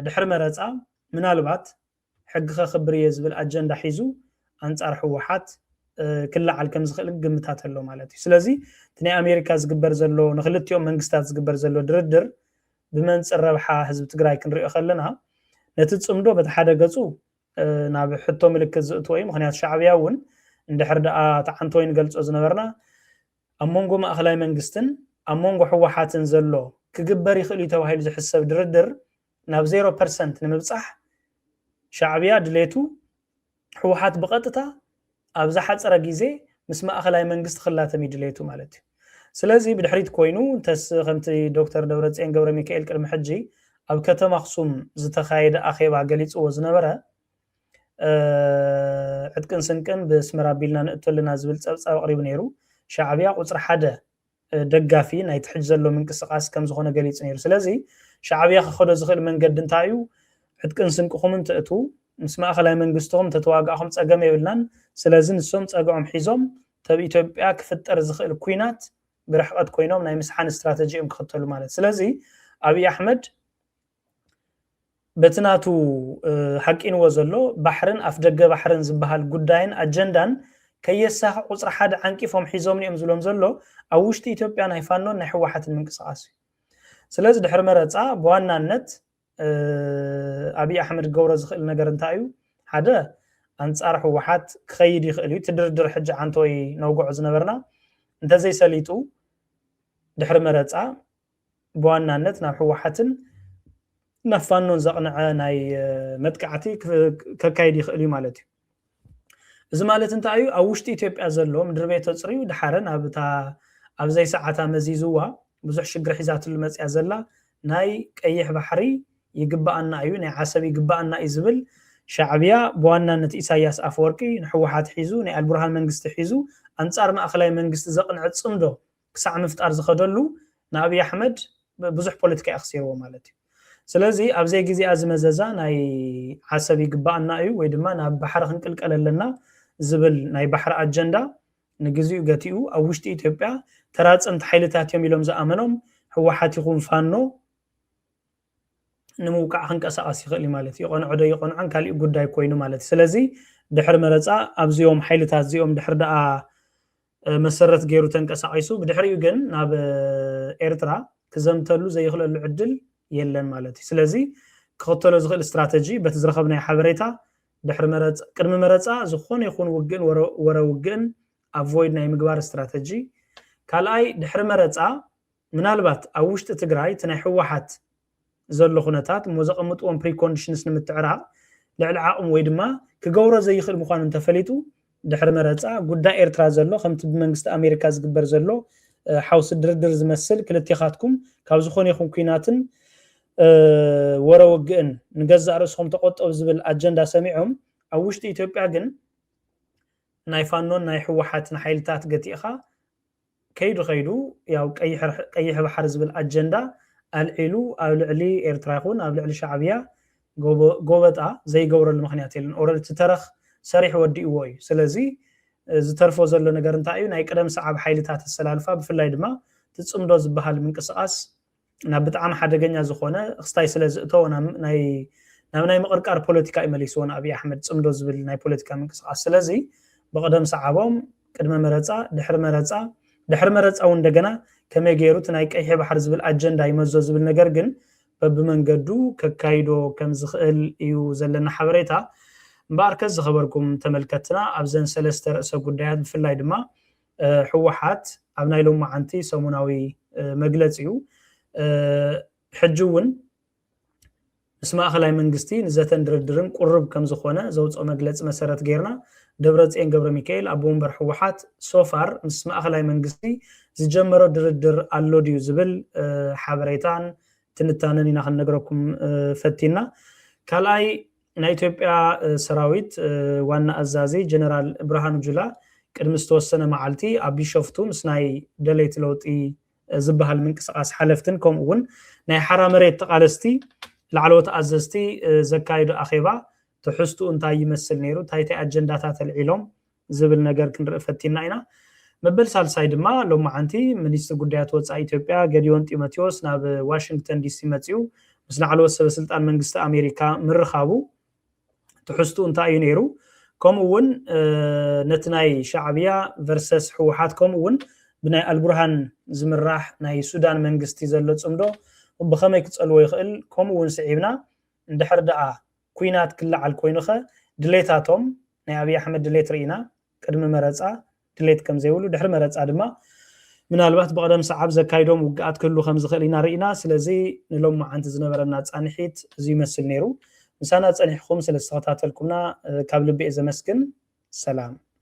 ድሕሪ መረፃ ምናልባት ሕጊ ከኽብር እየ ዝብል ኣጀንዳ ሒዙ ኣንፃር ህወሓት ክለዓል ከም ዝኽእል ግምታት ኣሎ ማለት እዩ። ስለዚ እቲ ናይ ኣሜሪካ ዝግበር ዘሎ ንክልቲኦም መንግስታት ዝግበር ዘሎ ድርድር ብመንፅር ረብሓ ህዝቢ ትግራይ ክንሪኦ ከለና ነቲ ፅምዶ በቲ ሓደ ገፁ ናብ ሕቶ ምልክት ዝእትዎ እዩ። ምክንያቱ ሻዕብያ እውን እንድሕር ደኣ ተዓንቶ ወይ ንገልፆ ዝነበርና ኣብ መንጎ ማእኸላይ መንግስትን ኣብ መንጎ ህወሓትን ዘሎ ክግበር ይኽእል እዩ ተባሂሉ ዝሕሰብ ድርድር ናብ ዜሮ ፐርሰንት ንምብፃሕ ሻዕብያ ድሌቱ ህወሓት ብቐጥታ ኣብ ዝሓፀረ ግዜ ምስ ማእኸላይ መንግስቲ ክላተም እዩ ድሌቱ ማለት እዩ። ስለዚ ብድሕሪት ኮይኑ እንተስ ከምቲ ዶክተር ደብረፅዮን ገብረ ሚካኤል ቅድሚ ሕጂ ኣብ ከተማ ኣክሱም ዝተኻየደ ኣኼባ ገሊፅዎ ዝነበረ ዕጥቅን ስንቅን ብስመራ ኣቢልና ንእቶ ኣለና ዝብል ፀብፃብ ኣቕሪቡ ነይሩ። ሻዕብያ ቁፅሪ ሓደ ደጋፊ ናይቲ ሕጂ ዘሎ ምንቅስቃስ ከም ዝኾነ ገሊፁ ነይሩ። ስለዚ ሻዕብያ ክኸዶ ዝኽእል መንገዲ እንታይ እዩ? ዕጥቅን ስንቅኹምን ትእቱ ምስ ማእኸላይ መንግስትኹም ተተዋጋእኹም ፀገም የብልናን። ስለዚ ንሶም ፀግዖም ሒዞም ተብ ኢትዮጵያ ክፍጠር ዝኽእል ኩናት ብርሕቐት ኮይኖም ናይ ምስሓን ስትራተጂ እዮም ክኽተሉ ማለት። ስለዚ ኣብይ ኣሕመድ በቲ ናቱ ሓቂንዎ ዘሎ ባሕርን ኣፍ ደገ ባሕርን ዝበሃል ጉዳይን ኣጀንዳን ከየሳኺ ቁፅሪ ሓደ ዓንቂፎም ሒዞም እዮም ዝብሎም ዘሎ ኣብ ውሽጢ ኢትዮጵያ ናይ ፋኖን ናይ ህወሓትን ምንቅስቃስ እዩ። ስለዚ ድሕሪ መረፃ ብዋናነት ኣብይ ኣሕመድ ክገብሮ ዝኽእል ነገር እንታይ እዩ? ሓደ ኣንፃር ህወሓት ክኸይድ ይኽእል እዩ። እቲ ድርድር ሕጂ ዓንቶ ወይ ነውግዖ ዝነበርና እንተዘይሰሊጡ ድሕሪ መረፃ ብዋናነት ናብ ህወሓትን ናብ ፋኖን ዘቕንዐ ናይ መጥቃዕቲ ከካይድ ይኽእል እዩ ማለት እዩ። እዚ ማለት እንታይ እዩ? ኣብ ውሽጢ ኢትዮጵያ ዘሎ ምድሪ ቤት ተፅርዩ ድሓረ ናብ እታ ኣብ ዘይሰዓታ መዚዝዋ ብዙሕ ሽግር ሒዛትሉ መፅያ ዘላ ናይ ቀይሕ ባሕሪ ይግባኣና እዩ፣ ናይ ዓሰብ ይግባኣና እዩ ዝብል ሻዕብያ ብዋናነት ኢሳያስ ኣፈወርቂ ንህወሓት ሒዙ ናይ ኣልቡርሃን መንግስቲ ሒዙ ኣንፃር ማእኸላይ መንግስቲ ዘቕንዐ ፅምዶ ክሳዕ ምፍጣር ዝኸደሉ ንኣብይ ኣሕመድ ብዙሕ ፖለቲካ የኽሲርዎ ማለት እዩ። ስለዚ ኣብዘይ ግዜኣ ዝመዘዛ ናይ ዓሰብ ይግባኣና እዩ ወይ ድማ ናብ ባሕሪ ክንቅልቀል ኣለና ዝብል ናይ ባሕሪ ኣጀንዳ ንግዚኡ ገቲኡ ኣብ ውሽጢ ኢትዮጵያ ተራፀምቲ ሓይልታት እዮም ኢሎም ዝኣመኖም ህወሓት ይኹን ፋኖ ንምውቃዕ ክንቀሳቐስ ይኽእል እዩ ማለት እዩ። ይቐንዖ ዶ ይቐንዖን ካሊእ ጉዳይ ኮይኑ ማለት እዩ። ስለዚ ድሕሪ መረፃ ኣብዚኦም ሓይልታት እዚኦም ድሕሪ ደኣ መሰረት ገይሩ ተንቀሳቒሱ ብድሕሪኡ ግን ናብ ኤርትራ ክዘምተሉ ዘይኽእለሉ ዕድል የለን ማለት እዩ። ስለዚ ክኽተሎ ዝኽእል ስትራተጂ በቲ ዝረኸብናዮ ሓበሬታ ድሕሪ መረፃ ቅድሚ መረፃ ዝኾነ ይኹን ውግእን ወረ ውግእን ኣቮይድ ናይ ምግባር ስትራተጂ። ካልኣይ ድሕሪ መረፃ ምናልባት ኣብ ውሽጢ ትግራይ እቲ ናይ ህወሓት ዘሎ ኩነታት እሞ ዘቐምጥዎም ፕሪኮንዲሽንስ ንምትዕራቕ ልዕሊ ዓቕሙ ወይ ድማ ክገብሮ ዘይኽእል ምዃኑ እንተፈሊጡ ድሕሪ መረፃ ጉዳይ ኤርትራ ዘሎ ከምቲ ብመንግስቲ ኣሜሪካ ዝግበር ዘሎ ሓውሲ ድርድር ዝመስል ክልቴኻትኩም ካብ ዝኾነ ይኹን ኲናትን ወረ ውግእን ንገዛእ ርእስኹም ተቆጠቡ ዝብል ኣጀንዳ ሰሚዖም ኣብ ውሽጢ ኢትዮጵያ ግን ናይ ፋኖን ናይ ህወሓትን ሓይልታት ገቲእኻ ከይዱ ከይዱ ያው ቀይሕ ባሕሪ ዝብል ኣጀንዳ ኣልዒሉ ኣብ ልዕሊ ኤርትራ ይኹን ኣብ ልዕሊ ሻዕብያ ጎበጣ ዘይገብረሉ ምክንያት የለን። ኦረዲ እቲ ተረኽ ሰሪሕ ወዲእዎ እዩ። ስለዚ ዝተርፎ ዘሎ ነገር እንታይ እዩ? ናይ ቅደም ሰዓብ ሓይልታት ኣሰላልፋ ብፍላይ ድማ ትፅምዶ ዝበሃል ምንቅስቃስ ናብ ብጣዕሚ ሓደገኛ ዝኾነ ክስታይ ስለ ዝእተዎ ናብ ናይ ምቕርቃር ፖለቲካ እዩ መሊስዎ ንኣብይ ኣሕመድ ፅምዶ ዝብል ናይ ፖለቲካ ምንቅስቃስ። ስለዚ ብቕደም ሰዓቦም ቅድመ መረፃ፣ ድሕሪ መረፃ፣ ድሕሪ መረፃ እውን እንደገና ከመይ ገይሩ እቲ ናይ ቀይሕ ባሕሪ ዝብል ኣጀንዳ ይመዞ ዝብል ነገር ግን በብመንገዱ ከካይዶ ከም ዝኽእል እዩ ዘለና ሓበሬታ። እምበኣርከስ ዝኸበርኩም ተመልከትና ኣብዘን ሰለስተ ርእሰ ጉዳያት ብፍላይ ድማ ህወሓት ኣብ ናይ ሎማዓንቲ ሰሙናዊ መግለፂኡ ሕጂ እውን ምስ ማእኸላይ መንግስቲ ንዘተን ድርድርን ቁርብ ከም ዝኾነ ዘውፅኦ መግለፂ መሰረት ጌርና ደብረፅዮን ገብረ ሚካኤል ኣቦ ወንበር ህወሓት ሶፋር ምስ ማእኸላይ መንግስቲ ዝጀመሮ ድርድር ኣሎ ድዩ ዝብል ሓበሬታን ትንታነን ኢና ክንነግረኩም ፈቲና። ካልኣይ ናይ ኢትዮጵያ ሰራዊት ዋና ኣዛዚ ጀነራል ብርሃኑ ጁላ ቅድሚ ዝተወሰነ መዓልቲ ኣብ ቢሾፍቱ ምስ ናይ ደለይቲ ለውጢ ዝበሃል ምንቅስቃስ ሓለፍትን ከምኡ እውን ናይ ሓራ መሬት ተቃለስቲ ላዕለዎት ኣዘዝቲ ዘካየዶ ኣኼባ ትሕዝትኡ እንታይ ይመስል ነይሩ፣ እንታይ እንታይ ኣጀንዳታት ኣልዒሎም ዝብል ነገር ክንርኢ ፈቲና ኢና። መበል ሳልሳይ ድማ ሎማዓንቲ ሚኒስትር ጉዳያት ወፃኢ ኢትዮጵያ ገዲዮን ጢሞቴዎስ ናብ ዋሽንግተን ዲሲ መፂኡ ምስ ላዕለዎት ሰበስልጣን መንግስቲ ኣሜሪካ ምርኻቡ ትሕዝትኡ እንታይ እዩ ነይሩ፣ ከምኡ እውን ነቲ ናይ ሻዕብያ ቨርሰስ ህወሓት ከምኡ እውን ብናይ ኣልቡርሃን ዝምራሕ ናይ ሱዳን መንግስቲ ዘሎ ፅምዶ ብኸመይ ክፀልዎ ይኽእል፣ ከምኡ እውን ስዒብና እንድሕር ደኣ ኩናት ክለዓል ኮይኑኸ ድሌታቶም ናይ ኣብይ ኣሕመድ ድሌት ርኢና ቅድሚ መረፃ ድሌት ከም ዘይብሉ ድሕሪ መረፃ ድማ ምናልባት ብቐደም ሰዓብ ዘካይዶም ውግኣት ክህሉ ከም ዝኽእል ኢና ርኢና። ስለዚ ንሎማዓንቲ ዝነበረና ፃንሒት እዚ ይመስል ነይሩ። ምሳና ፀኒሕኩም ስለ ዝተኸታተልኩምና ካብ ልቢ እየ ዘመስግን። ሰላም።